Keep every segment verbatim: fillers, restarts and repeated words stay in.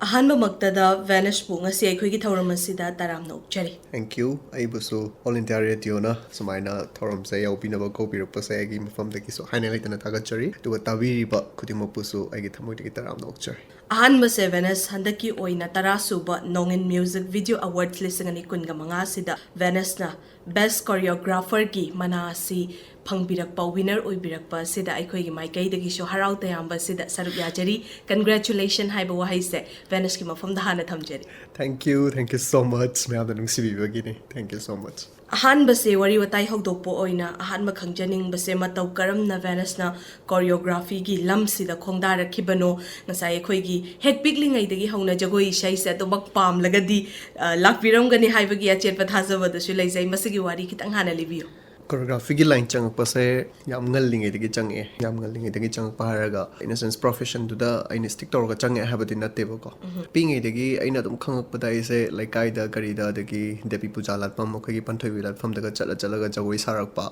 ꯑꯍꯥꯟꯕꯃꯛꯇꯗ ꯚꯦꯅꯁꯄꯨ ꯉꯁꯤ ꯑꯩꯈꯣꯏꯒꯤ ꯊꯧꯔꯝ ꯑꯁꯤꯗ ꯇꯔꯥꯝꯅ ꯑꯣꯛꯆꯔꯤ꯫ Thank you. ꯑꯩꯕꯨꯁꯨ All India Radioꯅ ꯁꯨꯃꯥꯏꯅ ꯊꯧꯔꯝꯁꯦ ꯌꯥꯎꯕꯤꯅꯕ ꯀꯧꯕꯤꯔꯛꯄꯁꯦ ꯑꯩꯒꯤ ꯃꯐꯝꯗꯒꯤꯁꯨ ꯍꯥꯏꯅ ꯂꯩꯇꯅ ꯊꯥꯒꯠꯆꯔꯤ꯫ ꯑꯗꯨꯒ ꯇꯥꯕꯤꯔꯤꯕ ꯈꯨꯗꯤꯡꯃꯛꯄꯨꯁꯨ ꯑꯩꯒꯤ ꯊꯃꯣꯏꯗꯒꯤ ꯇꯔꯥꯝꯅ ꯑꯣꯛꯆꯔꯤ꯫ ꯑꯍꯥꯟꯕꯁꯦ ꯚꯦꯅꯁ, ꯍꯟꯗꯛꯀꯤ ꯑꯣꯏꯅ ꯇꯔꯥ ꯁꯨꯕ Nongin Music Video Awards ꯂꯤꯁꯤꯡ ꯑꯅꯤ ꯀꯨꯟꯒ ꯃꯉꯥ ꯑꯁꯤꯗ ꯚꯦꯅꯁꯅ Best Choreographerꯒꯤ ꯃꯅꯥ ꯑꯁꯤ ꯐꯪꯕꯤꯔꯛꯄ, winner ꯑꯣꯏꯕꯤꯔꯛꯄ ꯑꯁꯤꯗ ꯑꯩꯈꯣꯏꯒꯤ ꯃꯥꯏꯀꯩꯗꯒꯤꯁꯨ ꯍꯔꯥꯎ ꯇꯌꯥꯝꯕ ꯑꯁꯤꯗ ꯁꯔꯨꯛ ꯌꯥꯖꯔꯤ꯫ Congratulation ꯍꯥꯏꯕ ꯋꯥꯍꯩꯁꯦ ꯚꯦꯅꯁꯀꯤ ꯃꯐꯝꯗ ꯍꯥꯟꯅ ꯊꯝꯖꯔꯤ꯫ Thank you, thank you so much. ꯃꯌꯥꯝꯅ ꯅꯨꯡꯁꯤꯕꯤꯕꯒꯤꯅꯤ꯫ Thank you so much. ꯑꯍꯥꯟꯕꯁꯦ ꯋꯥꯔꯤ ꯋꯥꯇꯥꯏ ꯍꯧꯗꯣꯛꯄ ꯑꯣꯏꯅ ꯑꯍꯥꯟꯕ ꯈꯪꯖꯅꯤꯡꯕꯁꯦ ꯃꯇꯧ ꯀꯔꯝꯅ ꯚꯦꯅꯁꯅ choreographyꯒꯤ ꯂꯝꯁꯤꯗ ꯈꯣꯡꯗꯥꯔꯛꯈꯤꯕꯅꯣ? ꯉꯁꯥꯏ ꯑꯩꯈꯣꯏꯒꯤ ꯍꯦꯛ ꯄꯤꯛꯂꯤꯉꯩꯗꯒꯤ ꯍꯧꯅ ꯖꯒꯣꯏ ꯏꯁꯩꯁꯦ ꯑꯗꯨꯃꯛ ꯄꯥꯝꯂꯒꯗꯤ, ꯑ, ꯂꯥꯛꯄꯤꯔꯝꯒꯅꯤ ꯍꯥꯏꯕꯒꯤ ꯑꯆꯦꯠꯄ ꯊꯥꯖꯕꯗꯨꯁꯨ ꯂꯩꯖꯩ꯫ ꯃꯁꯤꯒꯤ ꯋꯥꯔꯤ ꯈꯤꯇꯪ ꯍꯥꯟꯅ ꯂꯤꯕꯤꯌꯨ꯫ Choreographyꯒꯤ line ꯆꯪꯉꯛꯄꯁꯦ ꯌꯥꯝ ꯉꯜꯂꯤꯉꯩꯗꯒꯤ ꯆꯪꯉꯛꯑꯦ꯫ ꯌꯥꯝ ꯉꯜꯂꯤꯉꯩꯗꯒꯤ ꯆꯪꯉꯛꯄ ꯍꯥꯏꯔꯒ, in a sense, professionꯗꯨꯗ ꯑꯩꯅ stick ꯇꯧꯔꯒ ꯆꯪꯉꯛꯑꯦ ꯍꯥꯏꯕꯗꯤ ꯅꯠꯇꯦꯕꯀꯣ꯫ ꯄꯤꯛꯏꯉꯩꯗꯒꯤ ꯑꯩꯅ ꯑꯗꯨꯝ ꯈꯪꯉꯛꯄꯗ ꯑꯩꯁꯦ ꯂꯩꯀꯥꯏꯗ ꯀꯔꯤꯗ, ꯑꯗꯒꯤ ꯗꯦꯕꯤ ꯄꯨꯖꯥ ꯂꯥꯠꯐꯝ, ꯑꯩꯈꯣꯏꯒꯤ ꯄꯟꯊꯣꯏꯕꯤ ꯂꯥꯠꯐꯝꯗꯒ ꯆꯠꯂ ꯆꯠꯂꯒ ꯖꯒꯣꯏ ꯁꯥꯔꯛꯄ꯫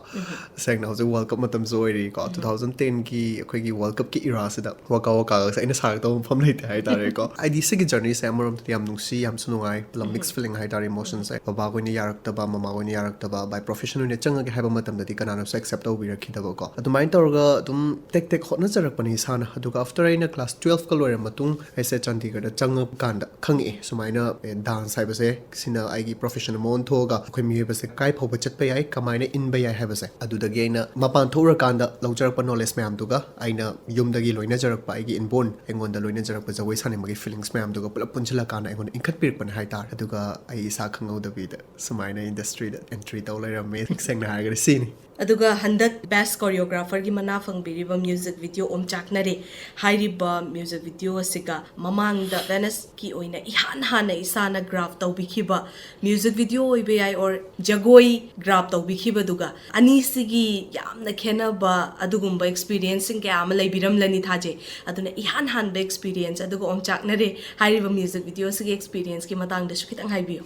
ꯁꯦꯡꯅ ꯍꯧꯖꯤꯛ World Cup ꯃꯇꯝꯁꯨ ꯑꯣꯏꯔꯤꯀꯣ, two thousand tenꯒꯤ ꯑꯩꯈꯣꯏꯒꯤ World Cupꯀꯤ eraꯁꯤꯗ ꯋꯥꯀꯥ ꯋꯥꯀꯥꯒꯁꯦ ꯑꯩꯅ ꯁꯥꯔꯛꯇꯕ ꯃꯐꯝ ꯂꯩꯇꯦ ꯍꯥꯏꯇꯥꯔꯦꯀꯣ꯫ ꯍꯥꯏꯗꯤ ꯁꯤꯒꯤ journeyꯁꯦ ꯑꯃꯔꯣꯝꯗꯗꯤ ꯌꯥꯝ ꯅꯨꯡꯁꯤ, ꯌꯥꯝꯁꯨ ꯅꯨꯡꯉꯥꯏ, ꯄꯨꯂꯞ mixed feeling ꯍꯥꯏꯇꯥꯔꯦ, emotionꯁꯦ꯫ ꯕꯕꯥꯈꯣꯏꯅ ꯌꯥꯔꯛꯇꯕ, ꯃꯃꯥꯈꯣꯏꯅ ꯌꯥꯔꯛꯇꯕ, by profession ꯑꯣꯏꯅ ꯆꯪꯉꯒꯦ ꯍꯥꯏꯕ ꯃꯇꯝꯗꯗꯤ ꯀꯅꯥꯅꯁꯨ accept ꯇꯧꯕꯤꯔꯛꯈꯤꯗꯕꯀꯣ꯫ ꯑꯗꯨꯃꯥꯏꯅ ꯇꯧꯔꯒ ꯑꯗꯨꯝ ꯇꯦꯛ ꯇꯦꯛ ꯍꯣꯠꯅꯖꯔꯛꯄꯅꯤ ꯏꯁꯥꯅ꯫ ꯑꯗꯨꯒ after ꯑꯩꯅ class twelveꯀ ꯂꯣꯏꯔ ꯃꯇꯨꯡ ꯑꯩꯁꯦ ꯆꯥꯟꯗꯤꯒꯔꯗ ꯆꯪꯉꯀꯥꯟꯗ ꯈꯪꯉꯛꯑꯦ, ꯁꯨꯃꯥꯏꯅ, ꯑꯦ, dance ꯍꯥꯏꯕꯁꯦ ꯁꯤꯅ ꯑꯩꯒꯤ profession ꯑꯃ ꯑꯣꯟꯊꯣꯛꯑꯒ ꯑꯩꯈꯣꯏ ꯃꯤꯑꯣꯏꯕꯁꯦ ꯀꯥꯏ ꯐꯥꯎꯕ ꯆꯠꯄ ꯌꯥꯏ, ꯀꯃꯥꯏꯅ ꯏꯟꯕ ꯌꯥꯏ ꯍꯥꯏꯕꯁꯦ꯫ ꯑꯗꯨꯗꯒꯤ ꯑꯩꯅ ꯃꯄꯥꯟ ꯊꯣꯛꯎꯔꯀꯥꯟꯗ ꯂꯧꯖꯔꯛꯄ knowledge ꯃꯌꯥꯝꯗꯨꯒ, ꯑꯩꯅ ꯌꯨꯝꯗꯒꯤ ꯂꯣꯏꯅꯖꯔꯛꯄ, ꯑꯩꯒꯤ inborn ꯑꯩꯉꯣꯟꯗ ꯂꯣꯏꯅꯖꯔꯛꯄ ꯖꯒꯣꯏ ꯁꯥꯅꯤꯡꯕꯒꯤ feelings ꯃꯌꯥꯝꯗꯨꯒ ꯄꯨꯂꯞ ꯄꯨꯟꯁꯤꯜꯂꯀꯥꯟꯗ ꯑꯩꯉꯣꯟꯗ ꯏꯟꯈꯠꯄꯤꯔꯛꯄꯅꯦ ꯍꯥꯏꯇꯥꯔꯦ꯫ ꯑꯗꯨꯒ ꯑꯩ ꯏꯁꯥ ꯈꯪꯍꯧꯗꯕꯤꯗ ꯁꯨꯃꯥꯏꯅ industryꯗ entry ꯇꯧ ꯂꯩꯔꯝꯃꯦ꯫ ꯁꯦꯡꯅ ꯍꯥꯏꯔꯒꯗꯤ ꯁꯤꯅꯤ꯫ ꯑꯗꯨꯒ ꯍꯟꯗꯛ Best Choreographerꯒꯤ ꯃꯅꯥ ꯐꯪꯕꯤꯔꯤꯕ music video ꯑꯣꯝꯆꯥꯛꯅꯔꯦ ꯍꯥꯏꯔꯤꯕ music video ꯑꯁꯤꯒ ꯃꯃꯥꯡꯗ ꯚꯦꯅꯁꯀꯤ ꯑꯣꯏꯅ ꯏꯍꯥꯟ ꯍꯥꯟꯅ ꯏꯁꯥꯅ graph ꯇꯧꯕꯤꯈꯤꯕ music video ꯑꯣꯏꯕ ꯌꯥꯏ, or ꯖꯒꯣꯏ graph ꯇꯧꯕꯤꯈꯤꯕꯗꯨꯒ, ꯑꯅꯤꯁꯤꯒꯤ ꯌꯥꯝꯅ ꯈꯦꯠꯅꯕ ꯑꯗꯨꯒꯨꯝꯕ experienceꯁꯤꯡ ꯀꯌꯥ ꯑꯃ ꯂꯩꯕꯤꯔꯝꯂꯅꯤ ꯊꯥꯖꯩ꯫ ꯑꯗꯨꯅ ꯏꯍꯥꯟ ꯍꯥꯟꯕ experience ꯑꯗꯨꯒ ꯑꯣꯝꯆꯥꯛꯅꯔꯦ ꯍꯥꯏꯔꯤꯕ music videoꯁꯤꯒꯤ experienceꯀꯤ ꯃꯇꯥꯡꯗꯁꯨ ꯈꯤꯇꯪ ꯍꯥꯏꯕꯤꯌꯨ꯫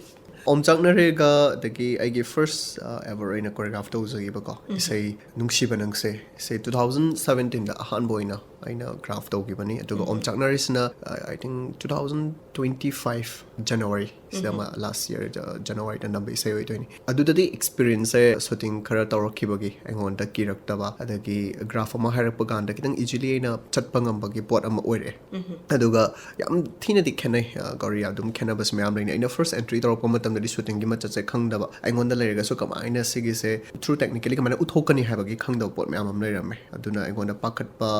ꯑꯣꯝꯆꯥꯛꯅꯔꯦꯒ ꯑꯗꯒꯤ ꯑꯩꯒꯤ first, ꯑ, ever ꯑꯣꯏꯅ choreograph ꯇꯧꯖꯈꯤꯕꯀꯣ ꯏꯁꯩ ꯅꯨꯡꯁꯤꯕ ꯅꯪꯁꯦ, ꯁꯦ two thousand seventeenꯗ ꯑꯍꯥꯟꯕ ꯑꯣꯏꯅ ꯑꯩꯅ ꯒ꯭ꯔꯥꯐ ꯇꯧꯈꯤꯕꯅꯤ꯫ ꯑꯗꯨꯒ ꯑꯣꯝꯆꯥꯛꯅꯔꯤꯁꯤꯅ, I think, two thousand twenty five January ꯁꯤꯗ ꯑꯃ, ꯂꯥꯁ ꯌꯔ ꯖꯅꯋꯥꯔꯤꯗ ꯅꯝꯕ ꯏꯁꯩ ꯑꯣꯏꯗꯣꯏꯅꯤ꯫ ꯑꯗꯨꯗꯗꯤ ꯑꯦꯛꯁꯄꯤꯔꯤꯌꯦꯟꯁꯁꯦ ꯁꯨꯇꯤꯡ ꯈꯔ ꯇꯧꯔꯛꯈꯤꯕꯒꯤ ꯑꯩꯉꯣꯟꯗ ꯀꯤꯔꯛꯇꯕ, ꯑꯗꯒꯤ ꯒ꯭ꯔꯥꯐ ꯑꯃ ꯍꯥꯏꯔꯛꯄ ꯀꯥꯟꯗ ꯈꯤꯇꯪ ꯏꯖꯤꯂꯤ ꯑꯩꯅ ꯆꯠꯄ ꯉꯝꯕꯒꯤ ꯄꯣꯠ ꯑꯃ ꯑꯣꯏꯔꯛꯑꯦ꯫ ꯑꯗꯨꯒ ꯌꯥꯝ ꯊꯤꯅꯗꯤ ꯈꯦꯠꯅꯩ꯫ ꯑ, ꯒꯧꯔꯤ, ꯑꯗꯨꯝ ꯈꯦꯠꯅꯕꯁꯦ ꯃꯌꯥꯝ ꯂꯩꯅꯩ꯫ ꯑꯩꯅ ꯐꯥꯔꯁ ꯑꯦꯟꯇ꯭ꯔꯤ ꯇꯧꯔꯛꯄ ꯃꯇꯝꯗꯗꯤ ꯁꯨꯇꯤꯡꯒꯤ ꯃꯆꯠꯁꯦ ꯈꯪꯗꯕ, ꯑꯩꯉꯣꯟꯗ ꯂꯩꯔꯒꯁꯨ ꯀꯃꯥꯏꯅ ꯁꯤꯒꯤꯁꯦ ꯊ꯭ꯔꯨ ꯇꯦꯛꯅꯤꯀꯦꯂꯤ ꯀꯃꯥꯏꯅ ꯎꯠꯊꯣꯛꯀꯅꯤ ꯍꯥꯏꯕꯒꯤ ꯈꯪꯗꯕ ꯄꯣꯠ ꯃꯌꯥꯝ ꯑꯃ ꯂꯩꯔꯝꯃꯦ꯫ ꯑꯗꯨꯅ ꯑꯩꯉꯣꯟꯗ ꯄꯥꯈꯠꯄ,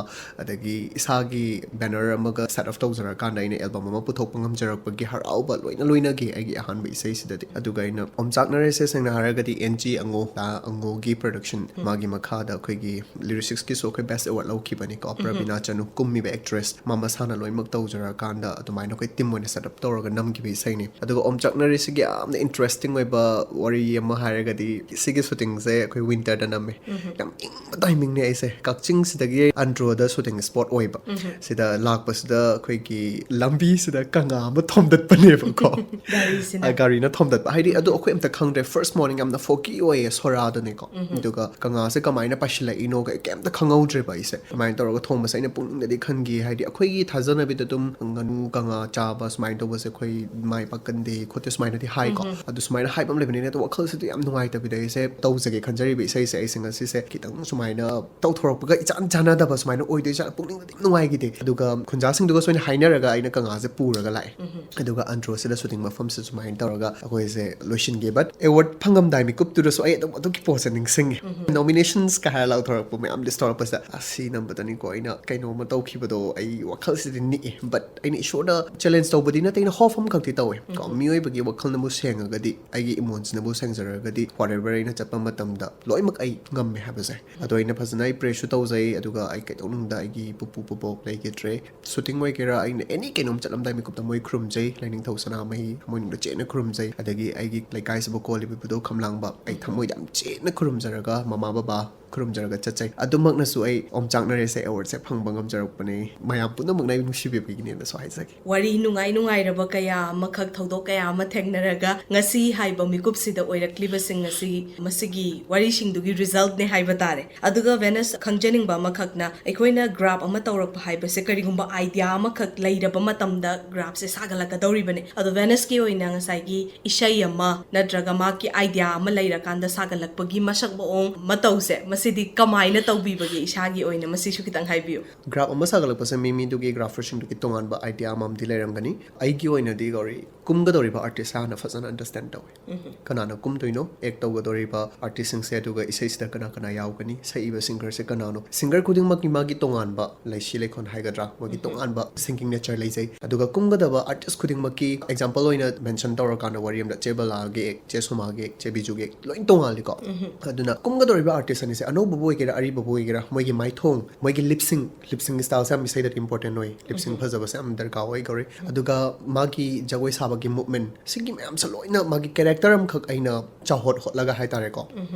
ꯑꯗꯒꯤ ꯏꯁꯥꯒꯤ ꯕꯦꯅꯔ ꯑꯃꯒ ꯁꯦꯠ ꯑꯞ ꯇꯧꯖꯔꯀꯥꯟꯗ ꯑꯩꯅ ꯑꯦꯜꯕꯝ ꯑꯃ ꯄꯨꯊꯣꯛꯄ ꯉꯝꯖꯔꯛꯄꯒꯤ ꯍꯔꯥꯎꯕ ꯂꯣꯏꯅ ꯂꯣꯏꯅꯒꯤ ꯑꯩꯒꯤ ꯑꯍꯥꯟꯕ ꯏꯁꯩꯁꯤꯗꯗꯤ꯫ ꯑꯗꯨꯒ ꯑꯩꯅ ꯑꯣꯝꯆꯥꯛꯅꯔꯦꯁꯦ, ꯁꯦꯡꯅ ꯍꯥꯏꯔꯒꯗꯤ, ꯑꯦꯟ ꯖꯤ ꯑꯉꯣ, ꯇꯥ ꯑꯉꯣꯒꯤ ꯄ꯭ꯔꯗꯛꯁꯟ, ꯃꯥꯒꯤ ꯃꯈꯥꯗ ꯑꯩꯈꯣꯏꯒꯤ ꯂꯤꯔꯤꯁꯤꯛꯁꯀꯤꯁꯨ ꯑꯩꯈꯣꯏ ꯕꯦꯁ ꯑꯦꯋꯥꯔꯗ ꯂꯧꯈꯤꯕꯅꯤꯀꯣ꯫ ꯄ꯭ꯔꯕꯤꯅꯥ ꯆꯅꯨ ꯀꯨꯝꯃꯤꯕ ꯑꯦꯛꯇ꯭ꯔꯦꯁ, ꯃꯥ ꯃꯁꯥꯅ ꯂꯣꯏꯅꯃꯛ ꯇꯧꯖꯔꯀꯥꯟꯗ ꯑꯗꯨꯃꯥꯏꯅ ꯑꯩꯈꯣꯏ ꯇꯤꯝ ꯑꯣꯏꯅ ꯁꯦꯠ ꯑꯞ ꯇꯧꯔꯒ ꯅꯝꯈꯤꯕ ꯏꯁꯩꯅꯤ꯫ ꯑꯗꯨꯒ ꯑꯣꯝꯆꯥꯛꯅꯔꯤꯁꯤꯒꯤ ꯌꯥꯝꯅ ꯏꯟꯇꯔꯦꯁꯇꯤꯡ ꯑꯣꯏꯕ ꯋꯥꯔꯤ ꯑꯃ ꯍꯥꯏꯔꯒꯗꯤ, ꯁꯤꯒꯤ ꯁꯨꯇꯤꯡꯁꯦ ꯑꯩꯈꯣꯏ ꯋꯤꯟꯇꯔꯗ ꯅꯝꯃꯦ꯫ ꯌꯥꯝ ꯏꯪꯕ ꯇꯥꯏꯃꯤꯡꯅꯦ꯫ ꯑꯩꯁꯦ ꯀꯛꯆꯤꯡꯁꯤꯗꯒꯤ ꯑꯟꯗ꯭ꯔꯣꯗ ꯁꯨꯇꯤꯡ ꯁ꯭ꯄꯣꯠ ꯑꯣꯏꯕ꯫ ꯁꯤꯗ ꯂꯥꯛꯄꯁꯤꯗ ꯑꯩꯈꯣꯏꯒꯤ ꯂꯝꯕꯤꯁꯤꯗ ꯀꯪꯂꯥ ꯑꯃ ꯊꯣꯝꯗꯠꯄꯅꯦꯕꯀꯣ꯫ ꯒꯥꯔꯤꯁꯤꯅ꯫ ꯑ, ꯒꯥꯔꯤꯅ ꯊꯣꯝꯗꯠꯄ ꯍꯥꯏꯗꯤ꯫ ꯑꯗꯣ ꯑꯩꯈꯣꯏ ꯑꯝꯇ ꯈꯪꯗ꯭ꯔꯦ꯫ ꯐꯥꯔꯁ ꯃꯣꯔꯅꯤꯡ ꯌꯥꯝꯅ ꯐꯣꯒꯤ ꯑꯣꯏꯌꯦ ꯁꯣꯔꯥꯗꯅꯦꯀꯣ꯫ ꯑꯗꯨꯒ ꯀꯪꯂꯥꯁꯦ ꯀꯃꯥꯏꯅ ꯄꯥꯏꯁꯤꯜꯂꯛꯏꯅꯣ ꯀꯩ-, ꯀꯩꯝꯇ ꯈꯪꯍꯧꯗ꯭ꯔꯦꯕ ꯑꯩꯁꯦ꯫ ꯑꯗꯨꯃꯥꯏꯅ ꯇꯧꯔꯒ ꯊꯣꯡꯕꯁꯦ ꯑꯩꯅ ꯄꯨꯛꯅꯤꯡꯗꯗꯤ ꯈꯟꯈꯤ꯫ ꯍꯥꯏꯗꯤ ꯑꯩꯈꯣꯏꯒꯤ ꯊꯥꯖꯅꯕꯤꯗ ꯑꯗꯨꯝ ꯉꯥꯅꯨ ꯀꯪꯂꯥ ꯆꯥꯕ ꯁꯨꯃꯥꯏꯅ ꯇꯧꯕꯁꯦ ꯑꯩꯈꯣꯏ ꯃꯥꯏ ꯄꯥꯛꯀꯟꯗꯦ ꯈꯣꯠꯇꯦ ꯁꯨꯃꯥꯏꯅꯗꯤ ꯍꯥꯏꯀꯣ꯫ ꯑꯗꯨ ꯁꯨꯃꯥꯏꯅ ꯍꯥꯏꯕ ꯑꯃ ꯂꯩꯕꯅꯤꯅ, ꯑꯗꯣ ꯋꯥꯈꯜꯁꯤꯗ ꯌꯥꯝ ꯅꯨꯡꯉꯥꯏꯇꯕꯤꯗ ꯑꯩꯁꯦ ꯇꯧꯖꯒꯦ ꯈꯟꯖꯔꯤꯕ ꯏꯁꯩꯁꯦ ꯑꯩꯁꯦ ꯉꯁꯤꯁꯦ ꯈꯤꯇꯪ ꯁꯨꯃꯥꯏꯅ ꯇꯧꯊꯣꯔꯛꯄꯒ ꯏꯆꯥꯟ ꯆꯥꯟꯅꯗꯕ ꯁꯨꯃꯥꯏꯅ ꯑꯣꯏꯗꯣꯏꯖꯥꯠꯂ, ꯄꯨꯛꯅꯤꯡꯗꯗꯤ ꯅꯨꯡꯉꯥꯏꯈꯤꯗꯦ꯫ ꯑꯗꯨꯒ ꯈꯨꯟꯖꯥꯁꯤꯡꯗꯨꯒꯁꯨ ꯑꯩꯅ ꯍꯥꯏꯅꯔꯒ ꯑꯩꯅ ꯀꯪꯂꯥꯁꯦ ꯄꯨꯔꯒ ꯂꯥꯛꯑꯦ꯫ ꯑꯗꯨꯒ ꯑꯟꯗ꯭ꯔꯣꯁꯤꯗ ꯁꯨꯇꯤꯡ ꯃꯐꯝꯁꯤꯗ ꯁꯨꯃꯥꯏꯅ ꯇꯧꯔꯒ ꯑꯩꯈꯣꯏꯁꯦ ꯂꯣꯏꯁꯤꯟꯈꯤ꯫ ꯕꯠ ꯑꯦꯋꯥꯔꯗ ꯐꯪꯉꯝꯗꯥꯏ ꯃꯤꯀꯨꯞꯇꯨꯗꯁꯨ ꯑꯩ ꯑꯗꯨꯝ ꯑꯗꯨꯒꯤ ꯄꯣꯠꯁꯦ ꯅꯤꯡꯁꯤꯡꯉꯦ꯫ ꯅꯣꯃꯤꯅꯦꯁꯟꯁ ꯀ ꯍꯥꯏꯔ ꯂꯥꯎꯊꯣꯔꯛꯄ ꯃꯌꯥꯝ ꯂꯤꯁ ꯇꯧꯔꯛꯄꯁꯤꯗ, ꯑꯁꯤ ꯅꯝꯕꯗꯅꯤꯀꯣ ꯑꯩꯅ ꯀꯩꯅꯣꯝꯃ ꯇꯧꯈꯤꯕꯗꯣ꯫ ꯑꯩ ꯋꯥꯈꯜꯁꯤꯗꯤ ꯅꯤꯛꯑꯦ꯫ ꯕꯠ ꯑꯩꯅ ꯏꯁꯣꯔꯗ ꯆꯦꯂꯦꯟꯖ ꯇꯧꯕꯗꯤ ꯅꯠꯇꯦ, ꯑꯩꯅ ꯍꯣꯞ ꯑꯃꯈꯛꯇꯤ ꯇꯧꯋꯦ ꯀꯣ꯫ ꯃꯤꯑꯣꯏꯕꯒꯤ ꯋꯥꯈꯜꯅꯕꯨ ꯁꯦꯡꯉꯒꯗꯤ, ꯑꯩꯒꯤ ꯏꯃꯣꯟꯁꯤꯅꯕꯨ ꯁꯦꯡꯖꯔꯒꯗꯤ, ꯋꯥꯠ ꯑꯦꯚꯔ ꯑꯩꯅ ꯆꯠꯄ ꯃꯇꯝꯗ ꯂꯣꯏꯅꯃꯛ ꯑꯩ ꯉꯝꯃꯦ ꯍꯥꯏꯕꯁꯦ꯫ ꯑꯗꯣ ꯑꯩꯅ ꯐꯖꯅ ꯑꯩ ꯄ꯭ꯔꯦꯁꯨ ꯇꯧꯖꯩ, ꯑꯗꯨꯒ ꯑꯩ ꯀꯩꯗꯧꯅꯨꯡꯗ ꯑꯩꯒꯤ ꯄꯨꯄꯨ ꯄꯨꯕꯣꯛ ꯂꯩꯈꯤꯗ꯭ꯔꯦ꯫ ꯁꯨꯇꯤꯡ ꯑꯣꯏꯒꯦꯔꯥ, ꯑꯩꯅ ꯑꯦꯅꯤ ꯀꯩꯅꯣꯝ ꯆꯠꯂꯝꯗꯥꯏ ꯃꯤꯀꯨꯞꯇ ꯃꯣꯏ ꯈꯨꯔꯨꯝꯖꯩ, ꯂꯥꯏꯅꯤꯡꯊꯧ ꯁꯅꯥꯃꯍꯤ ꯊꯃꯣꯏꯅꯨꯡꯗ ꯆꯦꯠꯅ ꯈꯨꯔꯨꯝꯖꯩ꯫ ꯑꯗꯒꯤ ꯑꯩꯒꯤ ꯂꯩꯀꯥꯏꯁꯤꯕꯨ ꯀꯣꯜꯂꯤꯕ ꯏꯕꯨꯙꯧ ꯈꯝꯂꯥꯡꯕ ꯑꯩ ꯊꯃꯣꯏꯗ ꯌꯥꯝ ꯆꯦꯠꯅ ꯈꯨꯔꯨꯝꯖꯔꯒ, ꯃꯃꯥ ꯕꯕꯥ ꯈꯨꯔꯨꯝꯖꯔꯒ ꯆꯠꯆꯩ꯫ ꯑꯗꯨꯃꯛꯅꯁꯨ ꯑꯩ ꯑꯣꯝꯆꯥꯛꯅꯔꯦꯁꯦ ꯑꯦꯋꯥꯔꯗꯁꯦ ꯐꯪꯕ ꯉꯝꯖꯔꯛꯄꯅꯦ꯫ ꯃꯌꯥꯝ ꯄꯨꯝꯅꯃꯛꯅ ꯑꯩ ꯅꯨꯡꯁꯤꯕꯤꯕꯒꯤꯅꯦꯅꯁꯨ ꯍꯥꯏꯖꯒꯦ꯫ ꯋꯥꯔꯤ ꯅꯨꯡꯉꯥꯏ ꯅꯨꯡꯉꯥꯏꯔꯕ ꯀꯌꯥ ꯑꯃꯈꯛ, ꯊꯧꯗꯣꯛ ꯀꯌꯥ ꯑꯃ ꯊꯦꯡꯅꯔꯒ ꯉꯁꯤ ꯍꯥꯏꯕ ꯃꯤꯀꯨꯞꯁꯤꯗ ꯑꯣꯏꯔꯛꯂꯤꯕꯁꯤꯡ ꯑꯁꯤ ꯃꯁꯤꯒꯤ ꯋꯥꯔꯤꯁꯤꯡꯗꯨꯒꯤ ꯔꯤꯖꯜꯠꯅꯦ ꯍꯥꯏꯕ ꯇꯥꯔꯦ꯫ ꯑꯗꯨꯒ ꯚꯦꯅꯁ, ꯈꯪꯖꯅꯤꯡꯕ ꯑꯃꯈꯛꯅ, ꯑꯩꯈꯣꯏꯅ ꯒ꯭ꯔꯥꯐ ꯑꯃ ꯇꯧꯔꯛꯄ ꯍꯥꯏꯕꯁꯦ ꯀꯔꯤꯒꯨꯝꯕ ꯑꯥꯏꯗꯤꯌꯥ ꯑꯃꯈꯛ ꯂꯩꯔꯕ ꯃꯇꯝꯗ ꯒ꯭ꯔꯥꯐꯁꯦ ꯁꯥꯒꯠꯂꯛꯀꯗꯧꯔꯤꯕꯅꯦ꯫ ꯑꯗꯣ ꯚꯦꯅꯁꯀꯤ ꯑꯣꯏꯅ ꯉꯁꯥꯏꯒꯤ ꯏꯁꯩ ꯑꯃ ꯅꯠꯇ꯭ꯔꯒ ꯃꯥꯒꯤ ꯑꯥꯏꯗꯤꯌꯥ ꯑꯃ ꯂꯩꯔꯀꯥꯟꯗ ꯁꯥꯒꯠꯂꯛꯄꯒꯤ ꯃꯁꯛ ꯃꯑꯣꯡ ꯃꯇꯧꯁꯦ, ꯃꯁꯤꯗꯤ ꯀꯃꯥꯏꯅ ꯇꯧꯕꯤꯕꯒꯦ ꯏꯁꯥꯒꯤ ꯑꯣꯏꯅ? ꯃꯁꯤꯁꯨ ꯈꯤꯇꯪ ꯍꯥꯏꯕꯤꯌꯨ꯫ ꯒ꯭ꯔꯥꯐ ꯑꯃ ꯁꯥꯒꯠꯂꯛꯄꯁꯦ ꯃꯤ ꯃꯤꯗꯨꯒꯤ ꯒ꯭ꯔꯥꯐꯔꯁꯤꯡꯗꯨꯒꯤ ꯇꯣꯉꯥꯟꯕ ꯑꯥꯏꯗꯤꯌꯥ ꯑꯃꯃꯝꯗꯤ ꯂꯩꯔꯝꯒꯅꯤ꯫ ꯑꯩꯒꯤ ꯑꯣꯏꯅꯗꯤ ꯒꯧꯔꯤ, ꯀꯨꯝꯒꯗꯧꯔꯤꯕ ꯑꯥꯔꯇꯤꯁ ꯍꯥꯟꯅ ꯐꯖꯅ ꯑꯟꯗꯔꯁ꯭ꯇꯦꯟ ꯇꯧꯋꯤ꯫ ꯀꯅꯥꯅ ꯀꯨꯝꯗꯣꯏꯅꯣ, ꯑꯦꯛ ꯇꯧꯒꯗꯧꯔꯤꯕ ꯑꯥꯔꯇꯤꯁꯁꯤꯡꯁꯦ, ꯑꯗꯨꯒ ꯏꯁꯩꯁꯤꯗ ꯀꯅꯥ ꯀꯅꯥ ꯌꯥꯎꯒꯅꯤ, ꯁꯛꯏꯕ ꯁꯤꯡꯒꯔꯁꯦ ꯀꯅꯥꯅꯣ, ꯁꯤꯡꯒꯔ ꯈꯨꯗꯤꯡꯃꯛꯀꯤ ꯃꯥꯒꯤ ꯇꯣꯉꯥꯟꯕ ꯂꯩꯁꯤ ꯂꯩꯈꯣꯟ ꯍꯥꯏꯒꯗ꯭ꯔꯥ, ꯃꯣꯏꯒꯤ ꯇꯣꯉꯥꯟꯕ ꯁꯤꯡꯒꯤꯡ ꯅꯦꯆꯔ ꯂꯩꯖꯩ꯫ ꯑꯗꯨꯒ ꯀꯨꯝꯒꯗꯕ ꯑꯥꯔꯇꯤꯁ ꯈꯨꯗꯤꯡꯃꯛꯀꯤ, ꯑꯦꯛꯖꯥꯝꯄꯜ ꯑꯣꯏꯅ ꯃꯦꯟꯁꯟ ꯇꯧꯔꯀꯥꯟꯗ, ꯋꯥꯔꯤ ꯑꯃꯗ ꯆꯦ ꯕꯂꯥꯒꯤ ꯑꯦꯛ, ꯆꯦ ꯁꯣꯃꯥꯒꯤ ꯑꯦꯛ, ꯆꯦ ꯕꯤꯖꯨꯒꯤ ꯑꯦꯛ, ꯂꯣꯏ ꯇꯣꯉꯥꯜꯂꯤꯀꯣ꯫ ꯑꯗꯨꯅ ꯀꯨꯝꯒꯗꯧꯔꯤꯕ ꯑꯥꯔꯇꯤꯁ ꯑꯅꯤꯁꯦ, ꯑꯅꯧꯕꯕꯨ ꯑꯣꯏꯒꯦꯔꯥ, ꯑꯔꯤꯕꯕꯨ ꯑꯣꯏꯒꯦꯔꯥ, ꯃꯣꯏꯒꯤ ꯃꯥꯏꯊꯣꯡ, ꯃꯣꯏꯒꯤ ꯂꯤꯞꯁꯤꯡ, ꯂꯤꯞꯁꯤꯡ ꯁ꯭ꯇꯥꯏꯜꯁꯦ ꯌꯥꯝ ꯏꯁꯩꯗꯗꯤ ꯏꯝꯄꯣꯔꯇꯦꯟ ꯑꯣꯏ꯫ ꯂꯤꯞꯁꯤꯡ ꯐꯖꯕꯁꯦ ꯌꯥꯝ ꯗꯔꯀꯥꯔ ꯑꯣꯏ ꯒꯧꯔꯤ꯫ ꯑꯗꯨꯒ ꯃꯥꯒꯤ ꯖꯒꯣꯏ ꯁꯥꯕꯒꯤ ꯃꯨꯞꯃꯦꯟ, ꯁꯤꯒꯤ ꯃꯌꯥꯝꯁꯦ ꯂꯣꯏꯅ ꯃꯥꯒꯤ ꯀꯦꯔꯦꯛꯇꯔ ꯑꯃꯈꯛ ꯑꯩꯅ ꯆꯥꯎꯍꯣꯠ ꯍꯣꯠꯂꯒ ꯍꯥꯏꯇꯥꯔꯦꯀꯣ,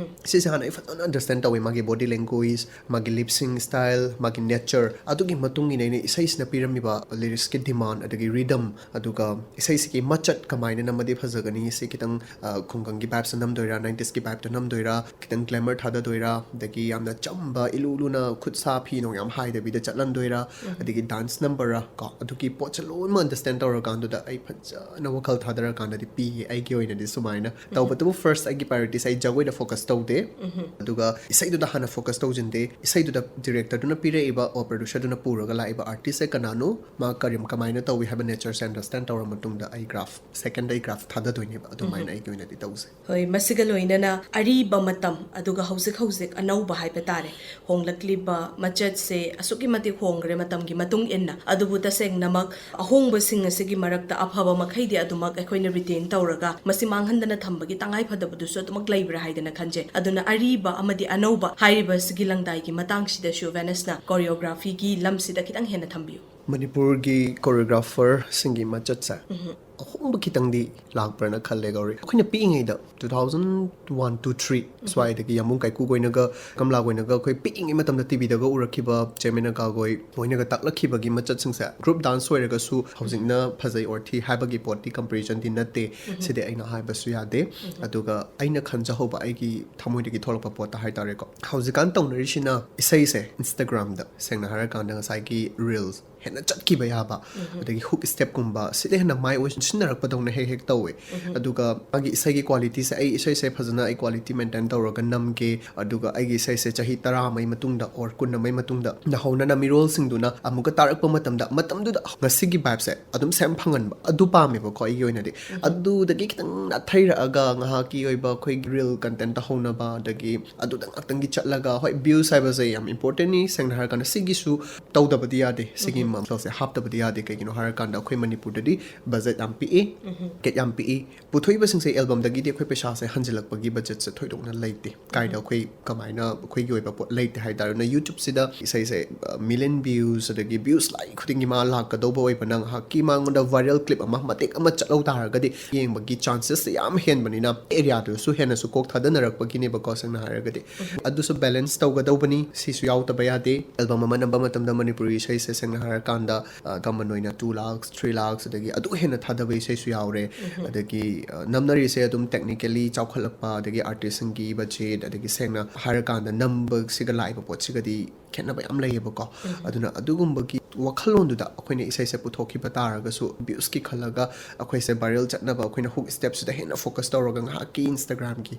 ꯁꯤꯁꯦ ꯍꯥꯟꯅ ꯑꯩ ꯐꯖꯅ ꯑꯟꯗꯔꯁ꯭ꯇꯦꯟ ꯇꯧꯋꯤ꯫ ꯃꯥꯒꯤ ꯕꯣꯗꯤ ꯂꯦꯡꯒ꯭ꯋꯦꯖ, ꯃꯥꯒꯤ ꯂꯤꯞꯁꯤꯡ ꯁ꯭ꯇꯥꯏꯜ, ꯃꯥꯒꯤ ꯅꯦꯆꯔ, ꯑꯗꯨꯒꯤ ꯃꯇꯨꯡ ꯏꯟꯅ ꯑꯩꯅ ꯏꯁꯩꯁꯤꯅ ꯄꯤꯔꯝꯃꯤꯕ ꯂꯤꯔꯤꯛꯁꯀꯤ ꯗꯤꯃꯥꯟ, ꯑꯗꯒꯤ ꯔꯤꯗꯝ, ꯑꯗꯨꯒ ꯏꯁꯩꯁꯤꯒꯤ ꯃꯆꯠ ꯀꯃꯥꯏꯅ ꯅꯝꯃꯗꯤ ꯐꯖꯒꯅꯤ, ꯁꯤ ꯈꯤꯇꯪ, ꯑ, ꯈꯨꯡꯒꯪꯒꯤ ꯚꯥꯏꯞꯁꯇ ꯅꯝꯗꯣꯏꯔꯥ, ꯅꯥꯏꯟꯇꯤꯁꯀꯤ ꯚꯥꯏꯞꯇ ꯅꯝꯗꯣꯏꯔꯥ, ꯈꯤꯇꯪ ꯒ꯭ꯂꯦꯃꯔ ꯊꯥꯗꯗꯣꯏꯔꯥ, ꯑꯗꯒꯤ ꯌꯥꯝꯅ ꯆꯝꯕ, ꯏꯂꯨ ꯂꯨꯅ ꯈꯨꯠ ꯁꯥ ꯐꯤ ꯅꯨꯡ ꯌꯥꯝ ꯍꯥꯏꯗꯕꯤꯗ ꯆꯠꯍꯟꯗꯣꯏꯔꯥ, ꯑꯗꯒꯤ ꯗꯥꯟꯁ ꯅꯝꯕꯔ ꯀꯣ, ꯑꯗꯨꯒꯤ ꯄꯣꯠꯁꯦ ꯂꯣꯏꯅꯃꯛ ꯑꯟꯗꯔꯁ꯭ꯇꯦꯟ ꯇꯧꯔꯀꯥꯟꯗꯨꯗ ꯑꯩ ꯐꯖꯅ ꯋꯥꯈꯜ ꯊꯥꯗꯔꯀꯥꯟꯗꯗꯤ ꯄꯤꯌꯦ꯫ ꯑꯩꯒꯤ ꯑꯣꯏꯅꯗꯤ ꯁꯨꯃꯥꯏꯅ ꯇꯧꯕꯇꯕꯨ, ꯐꯥꯔꯁ ꯑꯩꯒꯤ ꯄ꯭ꯔꯥꯏꯌꯣꯔꯤꯇꯤꯁꯦ ꯑꯩ ꯖꯒꯣꯏꯗ ꯐꯣꯀꯁ ꯇꯧꯗꯦ, ꯑꯗꯨꯒ ꯏꯁꯩꯗꯨꯗ ꯍꯥꯟꯅ ꯐꯣꯀꯁ ꯇꯧꯁꯤꯟꯗꯦ꯫ ꯏꯁꯩꯗꯨꯗ ꯗꯤꯔꯦꯛꯇꯔꯗꯨꯅ ꯄꯤꯔꯛꯏꯕ ꯑꯣꯔ ꯄ꯭ꯔꯣꯗ꯭ꯌꯨꯁꯔꯗꯨꯅ ꯄꯨꯔꯒ ꯂꯥꯛꯏꯕ ꯑꯥꯔꯇꯤꯁꯁꯦ ꯀꯅꯥꯅꯣ, ꯃꯥ ꯀꯔꯤ, ꯀꯃꯥꯏꯅ ꯇꯧꯏ ꯍꯥꯏꯕ ꯅꯦꯆꯔꯁꯦ ꯑꯟꯗꯔꯁ꯭ꯇꯦꯟ ꯇꯧꯔ ꯃꯇꯨꯡꯗ ꯑꯩ ꯒ꯭ꯔꯥꯐ, ꯁꯦꯀꯦꯟꯗ ꯑꯩ ꯒ꯭ꯔꯥꯐ ꯊꯥꯗꯗꯣꯏꯅꯦꯕ꯫ ꯑꯗꯨꯃꯥꯏꯅ ꯑꯩꯒꯤ ꯑꯣꯏꯅꯗꯤ ꯇꯧꯖꯩ꯫ ꯍꯣꯏ, ꯃꯁꯤꯒ ꯂꯣꯏꯅꯅ ꯑꯔꯤꯕ ꯃꯇꯝ ꯑꯗꯨꯒ ꯍꯧꯖꯤꯛ ꯍꯧꯖꯤꯛ ꯑꯅꯧꯕ ꯍꯥꯏꯕ ꯇꯥꯔꯦ, ꯍꯣꯡꯂꯛꯂꯤꯕ ꯃꯆꯠꯁꯦ ꯑꯁꯨꯛꯀꯤ ꯃꯇꯤꯛ ꯍꯣꯡꯈ꯭ꯔꯦ ꯃꯇꯝꯒꯤ ꯃꯇꯨꯡ ꯏꯟꯅ꯫ ꯑꯗꯨꯕꯨ ꯇꯁꯦꯡꯅꯃꯛ ꯑꯍꯣꯡꯕꯁꯤꯡ ꯑꯁꯤꯒꯤ ꯃꯔꯛꯇ ꯑꯐꯕ ꯃꯈꯩꯗꯤ ꯑꯗꯨꯃꯛ ꯑꯩꯈꯣꯏꯅ ꯔꯤꯇꯦꯟ ꯇꯧꯔꯒ ꯃꯁꯤ ꯃꯥꯡꯍꯟꯗꯅ ꯊꯝꯕꯒꯤ ꯇꯉꯥꯏ ꯐꯗꯕꯗꯨꯁꯨ ꯑꯗꯨꯃꯛ ꯂꯩꯕ꯭ꯔꯥ ꯍꯥꯏꯗꯅ ꯈꯟꯖꯩ꯫ ꯑꯗꯨꯅ ꯑꯔꯤꯕ ꯑꯃꯗꯤ ꯑꯅꯧꯕ ꯍꯥꯏꯔꯤꯕ ꯑꯁꯤꯒꯤ ꯂꯪꯗꯥꯏꯒꯤ ꯃꯇꯥꯡꯁꯤꯗꯁꯨ ꯚꯦꯅꯁꯅ ꯀꯣꯔꯤꯌꯣꯒ꯭ꯔꯥꯐꯤꯒꯤ ꯂꯝꯁꯤꯗ ꯈꯤꯇꯪ ꯍꯦꯟꯅ ꯊꯝꯕꯤꯌꯨ꯫ ꯃꯅꯤꯄꯨꯔꯒꯤ ꯀꯣꯔꯤꯌꯣꯒ꯭ꯔꯥꯐꯔꯁꯤꯡꯒꯤ ꯃꯆꯠꯁꯦ, ꯑꯍꯣꯡꯕ ꯈꯤꯇꯪꯗꯤ ꯂꯥꯛꯄ꯭ꯔꯅ ꯈꯜꯂꯦ, ꯒꯧꯔꯤ꯫ ꯑꯩꯈꯣꯏꯅ ꯄꯤꯛꯏꯉꯩꯗ, two thousand one, two, three ꯁ꯭ꯋꯥꯏꯗꯒꯤ ꯌꯥꯝꯕꯨꯡ ꯀꯥꯏꯀꯨꯈꯣꯏꯅꯒ, ꯀꯃꯂꯥꯈꯣꯏꯅꯒ ꯑꯩꯈꯣꯏ ꯄꯤꯛꯏꯉꯩ ꯃꯇꯝꯗ ꯇꯤꯚꯤꯗꯒ ꯎꯔꯛꯈꯤꯕ ꯆꯦꯃꯦꯅꯀꯥꯈꯣꯏ, ꯃꯣꯏꯅꯒ ꯇꯥꯛꯂꯛꯈꯤꯕꯒꯤ ꯃꯆꯠꯁꯤꯡꯁꯦ, group dance ꯑꯣꯏꯔꯒꯁꯨ ꯍꯧꯖꯤꯛꯅ ꯐꯖꯩ or ꯊꯤ ꯍꯥꯏꯕꯒꯤ ꯄꯣꯠꯇꯤ comparison ꯗꯤ ꯅꯠꯇꯦ꯫ ꯁꯤꯗꯤ ꯑꯩꯅ ꯍꯥꯏꯕꯁꯨ ꯌꯥꯗꯦ꯫ ꯑꯗꯨꯒ ꯑꯩꯅ ꯈꯟꯖꯍꯧꯕ, ꯑꯩꯒꯤ ꯊꯃꯣꯏꯗꯒꯤ ꯊꯣꯛꯂꯛꯄ ꯄꯣꯠꯇ ꯍꯥꯏꯇꯥꯔꯦꯀꯣ, ꯍꯧꯖꯤꯛꯀꯥꯟ ꯇꯧꯅꯔꯤꯁꯤꯅ ꯏꯁꯩꯁꯦ Instagram ꯗ, ꯁꯦꯡꯅ ꯍꯥꯏꯔꯀꯥꯟꯗ, ꯉꯁꯥꯏꯒꯤ reels ꯍꯦꯟꯅ ꯆꯠꯈꯤꯕ ꯌꯥꯕ, ꯑꯗꯒꯤ hook step ꯀꯨꯝꯕ, ꯁꯤꯗ ꯍꯦꯟꯅ ꯃꯥꯏ ꯑꯣꯟꯁꯤꯟꯅꯔꯛꯄꯗꯧꯅ ꯍꯦꯛ ꯍꯦꯛ ꯇꯧꯋꯦ꯫ ꯑꯗꯨꯒ ꯃꯥꯒꯤ ꯏꯁꯩꯒꯤ quality ꯁꯦ, ꯑꯩ ꯏꯁꯩꯁꯦ ꯐꯖꯅ ꯑꯩ quality maintain ꯇꯧꯔꯒ ꯅꯝꯒꯦ, ꯑꯗꯨꯒ ꯑꯩꯒꯤ ꯏꯁꯩꯁꯦ ꯆꯍꯤ ꯇꯔꯥ ꯑꯃꯒꯤ ꯃꯇꯨꯡꯗ or ꯀꯨꯟ ꯑꯃꯒꯤ ꯃꯇꯨꯡꯗ ꯅꯧꯍꯧꯅꯅ ꯃꯤꯔꯣꯜꯁꯤꯡꯗꯨꯅ ꯑꯃꯨꯛꯀ ꯇꯥꯔꯛꯄ ꯃꯇꯝꯗ, ꯃꯇꯝꯗꯨꯗ ꯉꯁꯤꯒꯤ vibe ꯁꯦ ꯑꯗꯨꯝ same ꯐꯪꯍꯟꯕ, ꯑꯗꯨ ꯄꯥꯝꯃꯦꯕꯀꯣ ꯑꯩꯒꯤ ꯑꯣꯏꯅꯗꯤ꯫ ꯑꯗꯨꯗꯒꯤ ꯈꯤꯇꯪ ꯅꯥꯊꯩꯔꯛꯑꯒ ꯉꯥꯏꯍꯥꯛꯀꯤ ꯑꯣꯏꯕ ꯑꯩꯈꯣꯏꯒꯤ reel content ꯇꯧꯍꯧꯅꯕ, ꯑꯗꯒꯤ ꯑꯗꯨꯗ ꯉꯥꯛꯇꯪꯒꯤ ꯆꯠꯂꯒ, ꯍꯣꯏ, views ꯍꯥꯏꯕꯁꯦ ꯌꯥꯝ important ꯅꯤ, ꯁꯦꯡꯅ ꯍꯥꯏꯔꯀꯥꯟꯗ ꯁꯤꯒꯤꯁꯨ ꯇꯧꯗꯕꯗꯤ ꯌꯥꯗꯦ, ꯁꯤꯒꯤ ꯃꯁꯜꯁꯦ ꯍꯥꯞꯇꯕꯗꯤ ꯌꯥꯗꯦ꯫ ꯀꯩꯒꯤꯅꯣ ꯍꯥꯏꯔꯀꯥꯟꯗ ꯑꯩꯈꯣꯏ ꯃꯅꯤꯄꯨꯔꯗꯗꯤ budget ꯌꯥꯝ ꯄꯤꯛꯏ, budget ꯌꯥꯝ ꯄꯤꯛꯏ꯫ ꯄꯨꯊꯣꯛꯏꯕꯁꯤꯡꯁꯦ, album ꯗꯒꯤꯗꯤ ꯑꯩꯈꯣꯏ ꯄꯩꯁꯥꯁꯦ ꯍꯟꯖꯤꯜꯂꯛꯄꯒꯤ budget ꯁꯦ ꯊꯣꯏꯗꯣꯛꯅ ꯂꯩꯇꯦ꯫ ꯀꯥꯏꯗ ꯑꯩꯈꯣꯏ ꯀꯃꯥꯏꯅ ꯑꯩꯈꯣꯏꯒꯤ ꯑꯣꯏꯕ ꯄꯣꯠ ꯂꯩꯇꯦ ꯍꯥꯏꯇꯥꯔꯦ꯫ ꯑꯗꯨꯅ YouTube ꯁꯤꯗ ꯏꯁꯩꯁꯦ, ꯑ, million views, ꯑꯗꯒꯤ views ꯂꯥꯛꯏ ꯈꯨꯗꯤꯡꯒꯤ ꯃꯥ ꯂꯥꯛꯀꯗꯧꯕ ꯑꯣꯏꯕꯅ, ꯉꯥꯏꯍꯥꯛꯀꯤ ꯃꯉꯣꯟꯗ viral clip ꯑꯃ ꯃꯇꯦꯛ ꯑꯃ ꯆꯠꯍꯧ ꯇꯥꯔꯒꯗꯤ ꯌꯦꯡꯕꯒꯤ chances ꯁꯦ ꯌꯥꯝ ꯍꯦꯟꯕꯅꯤꯅ, area ꯗꯨꯁꯨ ꯍꯦꯟꯅꯁꯨ ꯀꯣꯛ ꯊꯥꯗꯅꯔꯛꯄꯒꯤꯅꯦꯕꯀꯣ, ꯁꯦꯡꯅ ꯍꯥꯏꯔꯒꯗꯤ꯫ ꯑꯗꯨꯁꯨ balance ꯇꯧꯒꯗꯧꯕꯅꯤ, ꯁꯤꯁꯨ ꯌꯥꯎꯗꯕ ꯌꯥꯗꯦ꯫ Album ꯑꯃ ꯅꯝꯕ ꯃꯇꯝꯗ ꯃꯅꯤꯄꯨꯔꯤ ꯏꯁꯩꯁꯦ, ꯁꯦꯡꯅ ꯍꯥꯏꯔꯀꯥꯟꯗ, ꯑ, common ꯑꯣꯏꯅ two lakhs, three lakhs, ꯑꯗꯒꯤ ꯑꯗꯨ ꯍꯦꯟꯅ ꯊꯥꯗꯕ ꯏꯁꯩꯁꯨ ꯌꯥꯎꯔꯦ꯫ ꯑꯗꯒꯤ, ꯑ, ꯅꯝꯅꯔꯤꯁꯦ ꯑꯗꯨꯝ technically ꯆꯥꯎꯈꯠꯂꯛꯄ, ꯑꯗꯒꯤ artist ꯁꯤꯡꯒꯤ budget, ꯑꯗꯒꯤ ꯁꯦꯡꯅ ꯍꯥꯏꯔꯀꯥꯟꯗ ꯅꯝꯕꯁꯤꯒ ꯂꯥꯛꯏꯕ ꯄꯣꯠꯁꯤꯒꯗꯤ ꯈꯦꯠꯅꯕ ꯌꯥꯝ ꯂꯩꯌꯦꯕꯀꯣ꯫ ꯑꯗꯨꯅ ꯑꯗꯨꯒꯨꯝꯕꯒꯤ ꯋꯥꯈꯜꯂꯣꯟꯗꯨꯗ ꯑꯩꯈꯣꯏꯅ ꯏꯁꯩꯁꯦ ꯄꯨꯊꯣꯛꯈꯤꯕ ꯇꯥꯔꯒꯁꯨ, views ꯀꯤ ꯈꯜꯂꯒ ꯑꯩꯈꯣꯏꯁꯦ viral ꯆꯠꯅꯕ, ꯑꯩꯈꯣꯏꯅ hook step ꯁꯤꯗ ꯍꯦꯟꯅ focus ꯇꯧꯔꯒ ꯉꯥꯏꯍꯥꯛꯀꯤ Instagram ꯒꯤ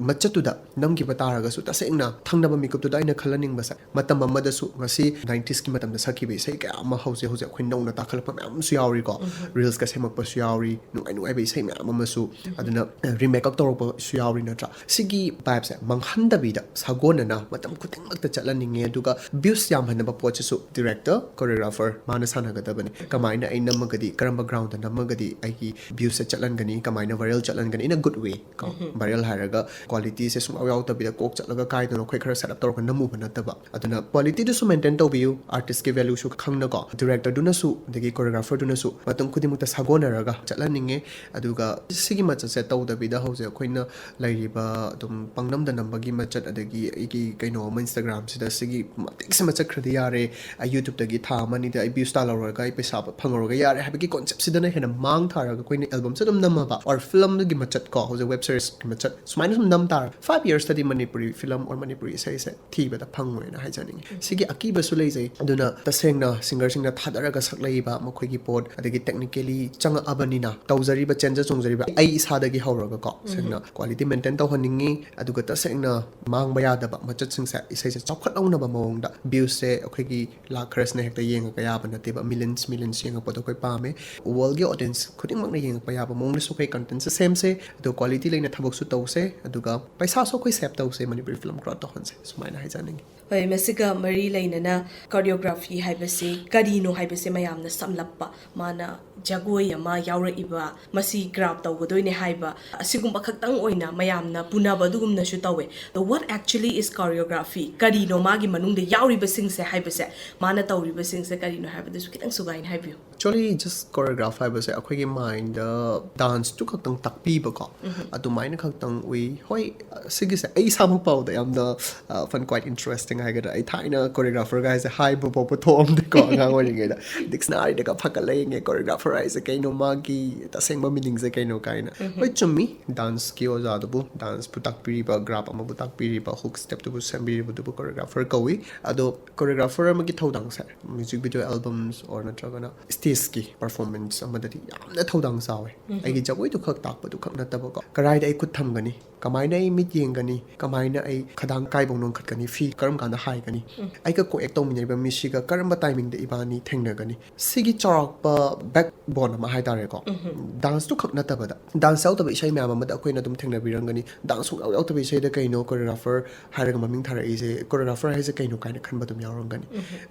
ꯃꯆꯠꯇꯨꯗ ꯅꯝꯈꯤꯕ ꯇꯥꯔꯒꯁꯨ, ꯇꯁꯦꯡꯅ ꯊꯪꯅꯕ ꯃꯤꯀꯨꯞꯇꯨꯗ ꯑꯩꯅ ꯈꯜꯍꯟꯅꯤꯡꯕꯁꯦ, ꯃꯇꯝ ꯑꯃꯗꯁꯨ ꯉꯁꯤ nineties ꯀꯤ ꯃꯇꯝꯗ ꯁꯛꯈꯤꯕ ꯏꯁꯩ ꯀꯌꯥ ꯑꯃ ꯍꯧꯖꯤꯛ ꯍꯧꯖꯤꯛ ꯑꯩꯈꯣꯏ ꯅꯧꯅ ꯇꯥꯈꯠꯂꯛꯄ ꯃꯌꯥꯝ ꯑꯃꯁꯨ ꯌꯥꯎꯔꯤꯀꯣ꯫ Reels ꯀ ꯁꯦꯝꯃꯛꯄꯁꯨ ꯌꯥꯎꯔꯤ, ꯅꯨꯡꯉꯥꯏ ꯅꯨꯡꯉꯥꯏꯕ ꯏꯁꯩ ꯃꯌꯥꯝ ꯑꯃꯁꯨ꯫ ꯑꯗꯨꯅ, ꯑ, remake up ꯇꯧꯔꯛꯄꯁꯨ ꯌꯥꯎꯔꯤ, ꯅꯠꯇ꯭ꯔꯥ? ꯁꯤꯒꯤ vibe ꯁꯦ ꯃꯥꯡꯍꯟꯗꯕꯤꯗ ꯁꯥꯒꯣꯟꯅꯅ ꯃꯇꯝ ꯈꯨꯗꯤꯡꯃꯛꯇ ꯆꯠꯍꯟꯅꯤꯡꯉꯦ꯫ ꯑꯗꯨꯒ views ꯌꯥꯝꯍꯟꯅꯕ ꯄꯣꯠꯁꯤꯁꯨ director, choreographer, choreographer ꯃꯥꯅ ꯁꯥꯟꯅꯒꯗꯕꯅꯤ꯫ ꯀꯃꯥꯏꯅ ꯑꯩ ꯅꯝꯃꯒꯗꯤ, ꯀꯔꯝꯕ groundꯗ ꯅꯝꯃꯒꯗꯤ ꯑꯩꯒꯤ viewꯁꯦ ꯆꯠꯍꯟꯒꯅꯤ, ꯀꯃꯥꯏꯅ viral ꯆꯠꯍꯟꯒꯅꯤ in a good way ꯀꯣ꯫ Viral ꯍꯥꯏꯔꯒ qualityꯁꯦ ꯁꯨꯡꯌꯥꯎ ꯌꯥꯎꯗꯕꯤꯗ ꯀꯣꯛ ꯆꯠꯂꯒ ꯀꯥꯏꯗꯅꯣ ꯑꯩꯈꯣꯏ ꯈꯔ set up ꯇꯧꯔꯒ ꯅꯝꯃꯨꯕ ꯅꯠꯇꯕ꯫ ꯑꯗꯨꯅ qualityꯗꯨꯁꯨ maintain ꯇꯧꯕꯤꯌꯨ, artistꯀꯤ valueꯁꯨ ꯈꯪꯅꯀꯣ꯫ Directorꯗꯨꯅꯁꯨ ꯑꯗꯒꯤ choreographerꯗꯨꯅꯁꯨ ꯃꯇꯝ ꯈꯨꯗꯤꯡꯃꯛꯇ ꯁꯥꯒꯣꯟꯅꯔꯒ ꯆꯠꯍꯟꯅꯤꯡꯉꯦ꯫ ꯑꯗꯨꯒ ꯁꯤꯒꯤ ꯃꯆꯠꯁꯦ ꯇꯧꯗꯕꯤꯗ ꯍꯧꯖꯤꯛ ꯑꯩꯈꯣꯏꯅ ꯂꯩꯔꯤꯕ ꯑꯗꯨꯝ ꯄꯪꯅꯝꯗ ꯅꯝꯕꯒꯤ ꯃꯆꯠ, ꯑꯗꯒꯤ ꯑꯩꯒꯤ ꯀꯩꯅꯣ ꯑꯃ Instagramꯁꯤꯗ ꯁꯤꯒꯤ ꯃꯇꯤꯛꯁꯤꯃ ꯆꯠꯈ꯭ꯔꯗꯤ ꯌꯥꯔꯦ, ꯑꯩ YouTubeꯇꯒꯤ ꯊꯥ ꯑꯃ ꯑꯅꯤꯗ ꯑꯩ views ꯇꯥꯜꯍꯧꯔꯒ ꯑꯩ ꯄꯩꯁꯥ ꯐꯪꯍꯧꯔꯒ ꯌꯥꯔꯦ ꯍꯥꯏꯕꯒꯤ conceptꯁꯤꯗꯅ ꯍꯦꯟꯅ ꯃꯥꯡ ꯊꯥꯔꯒ ꯑꯩꯈꯣꯏꯅ albumꯁꯦ ꯑꯗꯨꯝ ꯅꯝꯃꯕ, or filmꯗꯨꯒꯤ ꯃꯆꯠ ꯀꯣ, ꯍꯧꯖꯤꯛ web seriesꯀꯤ ꯃꯆꯠ ꯁꯨꯃꯥꯏꯅ ꯁꯨꯝ ꯅꯝ ꯇꯥꯔ five yearsꯇꯗꯤ Manipuri film or Manipuri ꯏꯁꯩꯁꯦ ꯊꯤꯕꯗ ꯐꯪꯉꯣꯏꯅ ꯍꯥꯏꯖꯅꯤꯡꯉꯤ꯫ ꯁꯤꯒꯤ ꯑꯀꯤꯕꯁꯨ ꯂꯩꯖꯩ꯫ ꯑꯗꯨꯅ ꯇꯁꯦꯡꯅ singerꯁꯤꯡꯅ ꯊꯥꯗꯔꯒ ꯁꯛꯂꯛꯏꯕ ꯃꯈꯣꯏꯒꯤ ꯄꯣꯠ, ꯑꯗꯒꯤ technically ꯆꯪꯉꯛꯑꯕꯅꯤꯅ, ꯇꯧꯖꯔꯤꯕ, ꯆꯦꯟꯖ ꯆꯣꯡꯖꯔꯤꯕ ꯑꯩ ꯏꯁꯥꯗꯒꯤ ꯍꯧꯔꯒꯀꯣ, ꯁꯦꯡꯅ quality maintain ꯇꯧꯍꯟꯅꯤꯡꯉꯤ꯫ ꯑꯗꯨꯒ ꯇꯁꯦꯡꯅ ꯃꯥꯡꯕ ꯌꯥꯗꯕ ꯃꯆꯠꯁꯤꯡꯁꯦ, ꯏꯁꯩꯁꯦ ꯆꯥꯎꯈꯠꯍꯧꯅꯕ ꯃꯑꯣꯡꯗ, viewsꯁꯦ ꯑꯩꯈꯣꯏꯒꯤ ꯂꯥꯛ ꯈꯔꯁꯤꯅ ꯍꯦꯛꯇ ꯌꯦꯡꯉꯒ ꯌꯥꯕ ꯅꯠꯇꯦꯕ, millions millions ꯌꯦꯡꯉꯛꯄꯗꯣ ꯑꯩꯈꯣꯏ ꯄꯥꯝꯃꯦ꯫ Worldꯀꯤ audience ꯈꯨꯗꯤꯡꯃꯛꯅ ꯌꯦꯡꯉꯛꯄ ꯌꯥꯕ ꯃꯑꯣꯡꯗꯁꯨ ꯑꯩꯈꯣꯏ contentꯁꯦ ꯁꯦꯝꯁꯦ, ꯑꯗꯨꯒ quality ꯂꯩꯅ ꯊꯕꯛꯁꯨ ꯇꯧꯁꯦ, ꯑꯗꯨꯒ ꯄꯩꯁꯥꯁꯨ ꯑꯩꯈꯣꯏ save ꯇꯧꯁꯦ ꯃꯅꯤꯄꯨꯔꯤ film grow ꯇꯧꯍꯟꯁꯦ, ꯁꯨꯃꯥꯏꯅ ꯍꯥꯏꯖꯅꯤꯡꯉꯤ꯫ ꯍꯣꯏ, ꯃꯁꯤꯒ ꯃꯔꯤ ꯂꯩꯅꯅ choreography ꯍꯥꯏꯕꯁꯤ ꯀꯔꯤꯅꯣ ꯍꯥꯏꯕꯁꯦ ꯃꯌꯥꯝꯅ ꯁꯝꯂꯞꯄ, ꯃꯥꯅ ꯖꯒꯣꯏ ꯑꯃ ꯌꯥꯎꯔꯛꯏꯕ, ꯃꯁꯤ group ꯇꯧꯒꯗꯣꯏꯅꯦ ꯍꯥꯏꯕ, ꯑꯁꯤꯒꯨꯝꯕ ꯈꯛꯇꯪ ꯑꯣꯏꯅ ꯃꯌꯥꯝꯅ ꯄꯨꯅꯕ ꯑꯗꯨꯒꯨꯝꯅꯁꯨ ꯇꯧꯋꯦ꯫ ꯑꯗꯣ what actually is choreography? ꯀꯔꯤꯅꯣ ꯃꯥꯒꯤ ꯃꯅꯨꯡꯗ ꯌꯥꯎꯔꯤꯕꯁꯤꯡꯁꯦ ꯍꯥꯏꯕꯁꯦ, ꯃꯥꯅ ꯇꯧꯔꯤꯕꯁꯤꯡꯁꯦ ꯀꯔꯤꯅꯣ ꯍꯥꯏꯕꯗꯨꯁꯨ ꯈꯤꯇꯪ ꯁꯨꯒꯥꯏꯅ ꯍꯥꯏꯕꯤꯌꯨ꯫ Actually just choreograph ꯍꯥꯏꯕꯁꯦ ꯑꯩꯈꯣꯏꯒꯤ mindꯗ danceꯇꯨ ꯈꯛꯇꯪ ꯇꯥꯛꯄꯤꯕꯀꯣ, ꯑꯗꯨꯃꯥꯏꯅ ꯈꯛꯇꯪ ꯎꯏ꯫ ꯍꯣꯏ, ꯁꯤꯒꯤꯁꯦ ꯑꯩ ꯏꯁꯥꯃꯛ ꯐꯥꯎꯗ ꯌꯥꯝꯅ, uh, fun, quite interesting ꯍꯥꯏꯒꯗ꯭ꯔꯥ, ꯑꯩ ꯊꯥꯏꯅ choreographerꯒ ꯍꯥꯏꯁꯦ ꯍꯥꯏꯕ ꯐꯥꯎꯕ ꯊꯣꯛꯑꯝꯗꯦꯀꯣ ꯑꯉꯥꯡ ꯑꯣꯏꯔꯤꯉꯩꯗ꯫ Dictionaryꯗꯒ ꯐꯒꯠꯂ ꯌꯦꯡꯉꯦ choreographer ꯍꯥꯏꯁꯦ ꯀꯩꯅꯣ, ꯃꯥꯒꯤ ꯇꯁꯦꯡꯕ meaningꯁꯦ ꯀꯩꯅꯣ ꯀꯥꯏꯅ꯫ ꯍꯣꯏ, ꯆꯨꯝꯃꯤ, danceꯀꯤ ꯑꯣꯖꯥꯗꯨꯕꯨ, danceꯄꯨ ꯇꯥꯛꯄꯤꯔꯤꯕ, group ꯑꯃꯕꯨ ꯇꯥꯛꯄꯤꯔꯤꯕ, hook stepꯇꯨꯕꯨ ꯁꯦꯝꯕꯤꯔꯤꯕꯗꯨꯕꯨ choreographer ꯀꯧꯏ꯫ ꯑꯗꯣ choreographer ꯑꯃꯒꯤ ꯊꯧꯗꯥꯡꯁꯦ music video, albums or ꯅꯠꯇ꯭ꯔꯒꯅ stageꯀꯤ performance ꯑꯃꯗꯗꯤ ꯌꯥꯝꯅ ꯊꯧꯗꯥꯡ ꯆꯥꯎꯋꯦ꯫ ꯑꯩꯒꯤ ꯖꯒꯣꯏꯗꯨ ꯈꯛ ꯇꯥꯛꯄꯗꯨ ꯈꯛ ꯅꯠꯇꯕꯀꯣ, ꯀꯔꯥꯏꯗ ꯑꯩ ꯈꯨꯠ ꯊꯝꯒꯅꯤ, ꯀꯃꯥꯏꯅ ꯑꯩ ꯃꯤꯠ ꯌꯦꯡꯒꯅꯤ, ꯀꯃꯥꯏꯅ ꯑꯩ ꯈꯗꯥꯡ ꯀꯥꯏꯕꯧ ꯅꯣꯟꯈꯠꯀꯅꯤ, ꯐꯤ ꯀꯔꯝ ꯀꯥꯟꯗ ꯍꯥꯏꯒꯅꯤ, ꯑꯩꯒ ꯀꯣ ꯑꯦꯛ ꯇꯧꯃꯤꯟꯅꯔꯤꯕ ꯃꯤꯁꯤꯒ ꯀꯔꯝꯕ ꯇꯥꯏꯃꯤꯡꯗ ꯏꯕꯥꯅꯤ ꯊꯦꯡꯅꯒꯅꯤ, ꯁꯤꯒꯤ ꯆꯥꯎꯔꯥꯛꯄ ꯕꯦꯛ ꯕꯣꯟ ꯑꯃ ꯍꯥꯏꯇꯥꯔꯦꯀꯣ꯫ ꯗꯥꯟꯁꯇꯨ ꯈꯛ ꯅꯠꯇꯕꯗ, ꯗꯥꯟꯁ ꯌꯥꯎꯗꯕ ꯏꯁꯩ ꯃꯌꯥꯝ ꯑꯃꯗ ꯑꯩꯈꯣꯏꯅ ꯑꯗꯨꯝ ꯊꯦꯡꯅꯕꯤꯔꯝꯒꯅꯤ꯫ ꯗꯥꯟꯁ ꯁꯨꯡꯌꯥꯎ ꯌꯥꯎꯗꯕ ꯏꯁꯩꯗ ꯀꯩꯅꯣ ꯀꯣꯔꯤꯌꯣꯒ꯭ꯔꯥꯐꯔ ꯍꯥꯏꯔꯒ ꯃꯃꯤꯡ ꯊꯥꯔꯛꯏꯁꯦ, ꯀꯣꯔꯤꯌꯣꯒ꯭ꯔꯥꯐꯔ ꯍꯥꯏꯁꯦ ꯀꯩꯅꯣ ꯀꯥꯏꯅ ꯈꯟꯕ ꯑꯗꯨꯝ ꯌꯥꯎꯔꯝꯒꯅꯤ꯫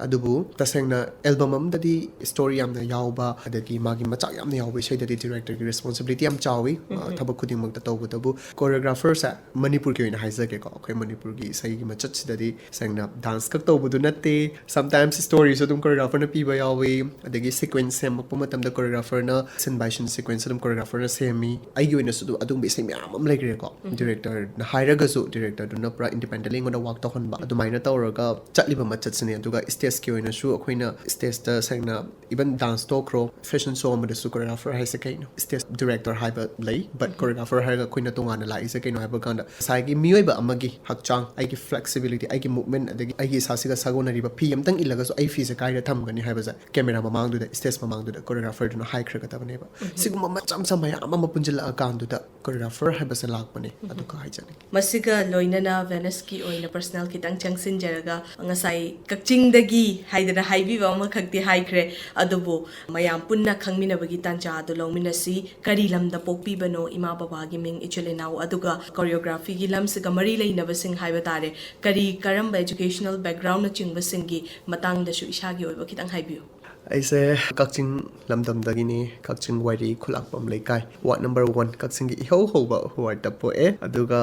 ꯑꯗꯨꯕꯨ ꯇꯁꯦꯡꯅ ꯑꯦꯜꯕꯝ ꯑꯃꯗꯗꯤ ꯁ꯭ꯇꯣꯔꯤ ꯌꯥꯝꯅ ꯌꯥꯎꯕ, ꯑꯗꯒꯤ ꯃꯥꯒꯤ ꯃꯆꯥꯛ ꯌꯥꯝꯅ ꯌꯥꯎꯕ ꯏꯁꯩꯗꯗꯤ ꯗꯤꯔꯦꯛꯇꯔꯒꯤ ꯔꯦꯁꯄꯣꯟꯁꯤꯕꯤꯂꯤꯇꯤ ꯌꯥꯝ ꯆꯥꯎꯋꯤ꯫ ꯑ, ꯊꯕꯛ ꯈꯨꯗꯤꯡꯃꯛꯇ꯫ ꯇꯧꯕꯇꯕꯨ ꯀꯣꯔꯤꯌꯣꯒ꯭ꯔꯥꯐꯔꯁꯦ ꯃꯅꯤꯄꯨꯔꯒꯤ ꯑꯣꯏꯅ ꯍꯥꯏꯖꯒꯦꯀꯣ, ꯑꯩꯈꯣꯏ ꯃꯅꯤꯄꯨꯔꯒꯤ ꯏꯁꯩꯒꯤ ꯃꯆꯠꯁꯤꯗꯗꯤ ꯁꯦꯡꯅ ꯗꯥꯟꯁ ꯈꯛ ꯇꯧꯕꯗꯨ ꯅꯠꯇꯦ, ꯁꯝꯇꯥꯏꯝꯁ ꯁ꯭ꯇꯣꯔꯤꯁꯨ ꯑꯗꯨꯝ ꯀꯣꯔꯤꯌꯣꯒ꯭ꯔꯥꯐꯔꯅ ꯄꯤꯕ ꯌꯥꯎꯋꯤ꯫ ꯑꯗꯒꯤ ꯁꯤꯀ꯭ꯋꯦꯟꯁ ꯁꯦꯝꯃꯛꯄ ꯃꯇꯝꯗ ꯀꯣꯔꯤꯌꯣꯒ꯭ꯔꯥꯐꯔꯅ, ꯁꯤꯟ ꯕꯥꯏ ꯁꯤꯟ ꯁꯤꯀ꯭ꯋꯦꯟꯁ ꯑꯗꯨꯝ ꯀꯣꯔꯤꯌꯣꯒ꯭ꯔꯥꯐꯔꯅ ꯁꯦꯝꯃꯤ꯫ ꯑꯩꯒꯤ ꯑꯣꯏꯅꯁꯨ ꯑꯗꯨꯝ ꯑꯗꯨꯝꯕ ꯏꯁꯩ ꯃꯌꯥꯝ ꯑꯃ ꯂꯩꯈ꯭ꯔꯦꯀꯣ꯫ ꯗꯤꯔꯦꯛꯇꯔꯅ ꯍꯥꯏꯔꯒꯁꯨ ꯗꯤꯔꯦꯛꯇꯔꯗꯨꯅ ꯄꯨꯔꯥ ꯏꯟꯗꯤꯄꯦꯟꯗꯦꯟꯂꯤ ꯑꯩꯉꯣꯟꯗ ꯋꯥꯛ ꯇꯧꯍꯟꯕ, ꯑꯗꯨꯃꯥꯏꯅ ꯇꯧꯔꯒ ꯆꯠꯂꯤꯕ ꯃꯆꯠꯁꯤꯅꯦ꯫ ꯑꯗꯨꯒ ꯁ꯭ꯇꯦꯖꯀꯤ ꯑꯣꯏꯅꯁꯨ ꯑꯩꯈꯣꯏꯅ ꯁ꯭ꯇꯦꯖꯇ ꯁꯦꯡꯅ, ꯏꯚꯟ ꯗꯥꯟꯁ ꯇꯣꯛꯈ꯭ꯔꯣ, ꯐꯦꯁꯟ ꯁꯣ ꯑꯃꯗꯁꯨ ꯀꯣꯔꯤꯌꯣꯒ꯭ꯔꯥꯐꯔ ꯍꯥꯏꯁꯦ ꯀꯩꯅꯣ? ꯁ꯭ꯇꯦꯖ ꯗꯤꯔꯦꯛꯇꯔ ꯍꯥꯏꯕ ꯂꯩ, ꯕꯠ ꯀꯣꯔꯤꯌꯣꯒ꯭ꯔꯥꯐꯔ ꯍꯥꯏꯔꯒ ꯑꯩꯈꯣꯏꯅ ꯇꯣꯉꯥꯟꯅ ꯂꯥꯛꯏꯁꯦ ꯀꯩꯅꯣ ꯍꯥꯏꯕ ꯀꯥꯟꯗ, ꯉꯁꯥꯏꯒꯤ ꯃꯤꯑꯣꯏꯕ ꯑꯃꯒꯤ ꯍꯛꯆꯥꯡ, ꯑꯩꯒꯤ ꯐ꯭ꯂꯦꯛꯁꯤꯕꯤꯂꯤꯇꯤ, ꯑꯩꯒꯤ ꯃꯨꯚꯃꯦꯟꯠ, ꯑꯗꯒꯤ ꯑꯩꯒꯤ ꯏꯁꯥꯁꯤꯒ ꯁꯥꯒꯣꯟꯅꯔꯤꯕ ꯐꯤ ꯑꯝꯇꯪ ꯏꯜꯂꯒꯁꯨ ꯑꯩ ꯐꯤꯁꯦ ꯀꯥꯏꯗ ꯊꯝꯒꯅꯤ ꯍꯥꯏꯕꯁꯦ ꯀꯦꯃꯦꯔꯥ ꯃꯃꯥꯡꯗꯨꯗ, ꯁ꯭ꯇꯦꯖ ꯃꯃꯥꯡꯗꯨꯗ ꯀꯣꯔꯤꯌꯣꯒ꯭ꯔꯥꯐꯔꯗꯨꯅ ꯍꯥꯏꯈ꯭ꯔꯒꯗꯕꯅꯦꯕ꯫ ꯁꯤꯒꯨꯝꯕ ꯃꯆꯥ ꯃꯆꯥ ꯃꯌꯥꯝ ꯑꯃ ꯄꯨꯟꯁꯤꯜꯂꯛꯑꯀꯥꯟꯗꯨꯗ ꯀꯣꯔꯤꯌꯣꯒ꯭ꯔꯥꯐꯔ ꯍꯥꯏꯕꯁꯦ ꯂꯥꯛꯄꯅꯦ꯫ ꯑꯗꯨꯒ ꯍꯥꯏꯖꯅꯤꯡꯉꯤ꯫ ꯃꯁꯤꯒ ꯂꯣꯏꯅꯅ ꯚꯦꯅꯁꯀꯤ ꯑꯣꯏꯅ ꯄꯔꯁꯅꯦꯜ ꯈꯤꯇꯪ ꯆꯪꯁꯤꯟꯖꯔꯒ, ꯉꯁꯥꯏ ꯀꯛꯆꯤꯡꯗꯒꯤ ꯍꯥꯏꯗꯅ ꯍꯥꯏꯕꯤꯕ ꯑꯃꯈꯛꯇꯤ ꯍꯥꯏꯈ꯭ꯔꯦ, ꯑꯗꯨꯕꯨ ꯃꯌꯥꯝ ꯄꯨꯟꯅ ꯈꯪꯃꯤꯟꯅꯕꯒꯤ ꯇꯥꯟꯖꯥ ꯑꯗꯨ ꯂꯧꯃꯤꯟꯅꯁꯤ꯫ ꯀꯔꯤ ꯂꯝꯗ ꯄꯣꯛꯄꯤꯕꯅꯣ ꯏꯃꯥ ꯕꯕꯥꯒꯤ ꯃꯤꯡ, ꯏꯆꯤꯜ ꯏꯅꯥꯎ, ꯑꯗꯨꯒ ꯀꯣꯔꯤꯌꯣꯒ꯭ꯔꯥꯐꯤꯒꯤ ꯂꯝꯁꯤꯒ ꯃꯔꯤ ꯂꯩꯅꯕꯁꯤꯡ ꯍꯥꯏꯕ ꯇꯥꯔꯦ, ꯀꯔꯤ, ꯀꯔꯝꯕ educational backgroundꯅꯆꯤꯡꯕꯁꯤꯡꯒꯤ ꯃꯇꯥꯡꯗꯁꯨ ꯏꯁꯥꯒꯤ ꯑꯣꯏꯕ ꯈꯤꯇꯪ ꯍꯥꯏꯕꯤꯌꯨ꯫ ꯑꯩꯁꯦ ꯀꯛꯆꯤꯡ ꯂꯝꯗꯝꯗꯒꯤꯅꯤ, ꯀꯛꯆꯤꯡ ꯋꯥꯏꯔꯤ ꯈꯨꯂꯥꯛꯄꯝ ꯂꯩꯀꯥꯏ, ꯋꯥꯔꯗ ꯅꯝꯕꯔ ꯋꯥꯟ, ꯀꯛꯆꯤꯡꯒꯤ ꯏꯍꯧ ꯍꯧꯕ ꯋꯥꯔꯗꯇ ꯄꯣꯛꯑꯦ꯫ ꯑꯗꯨꯒ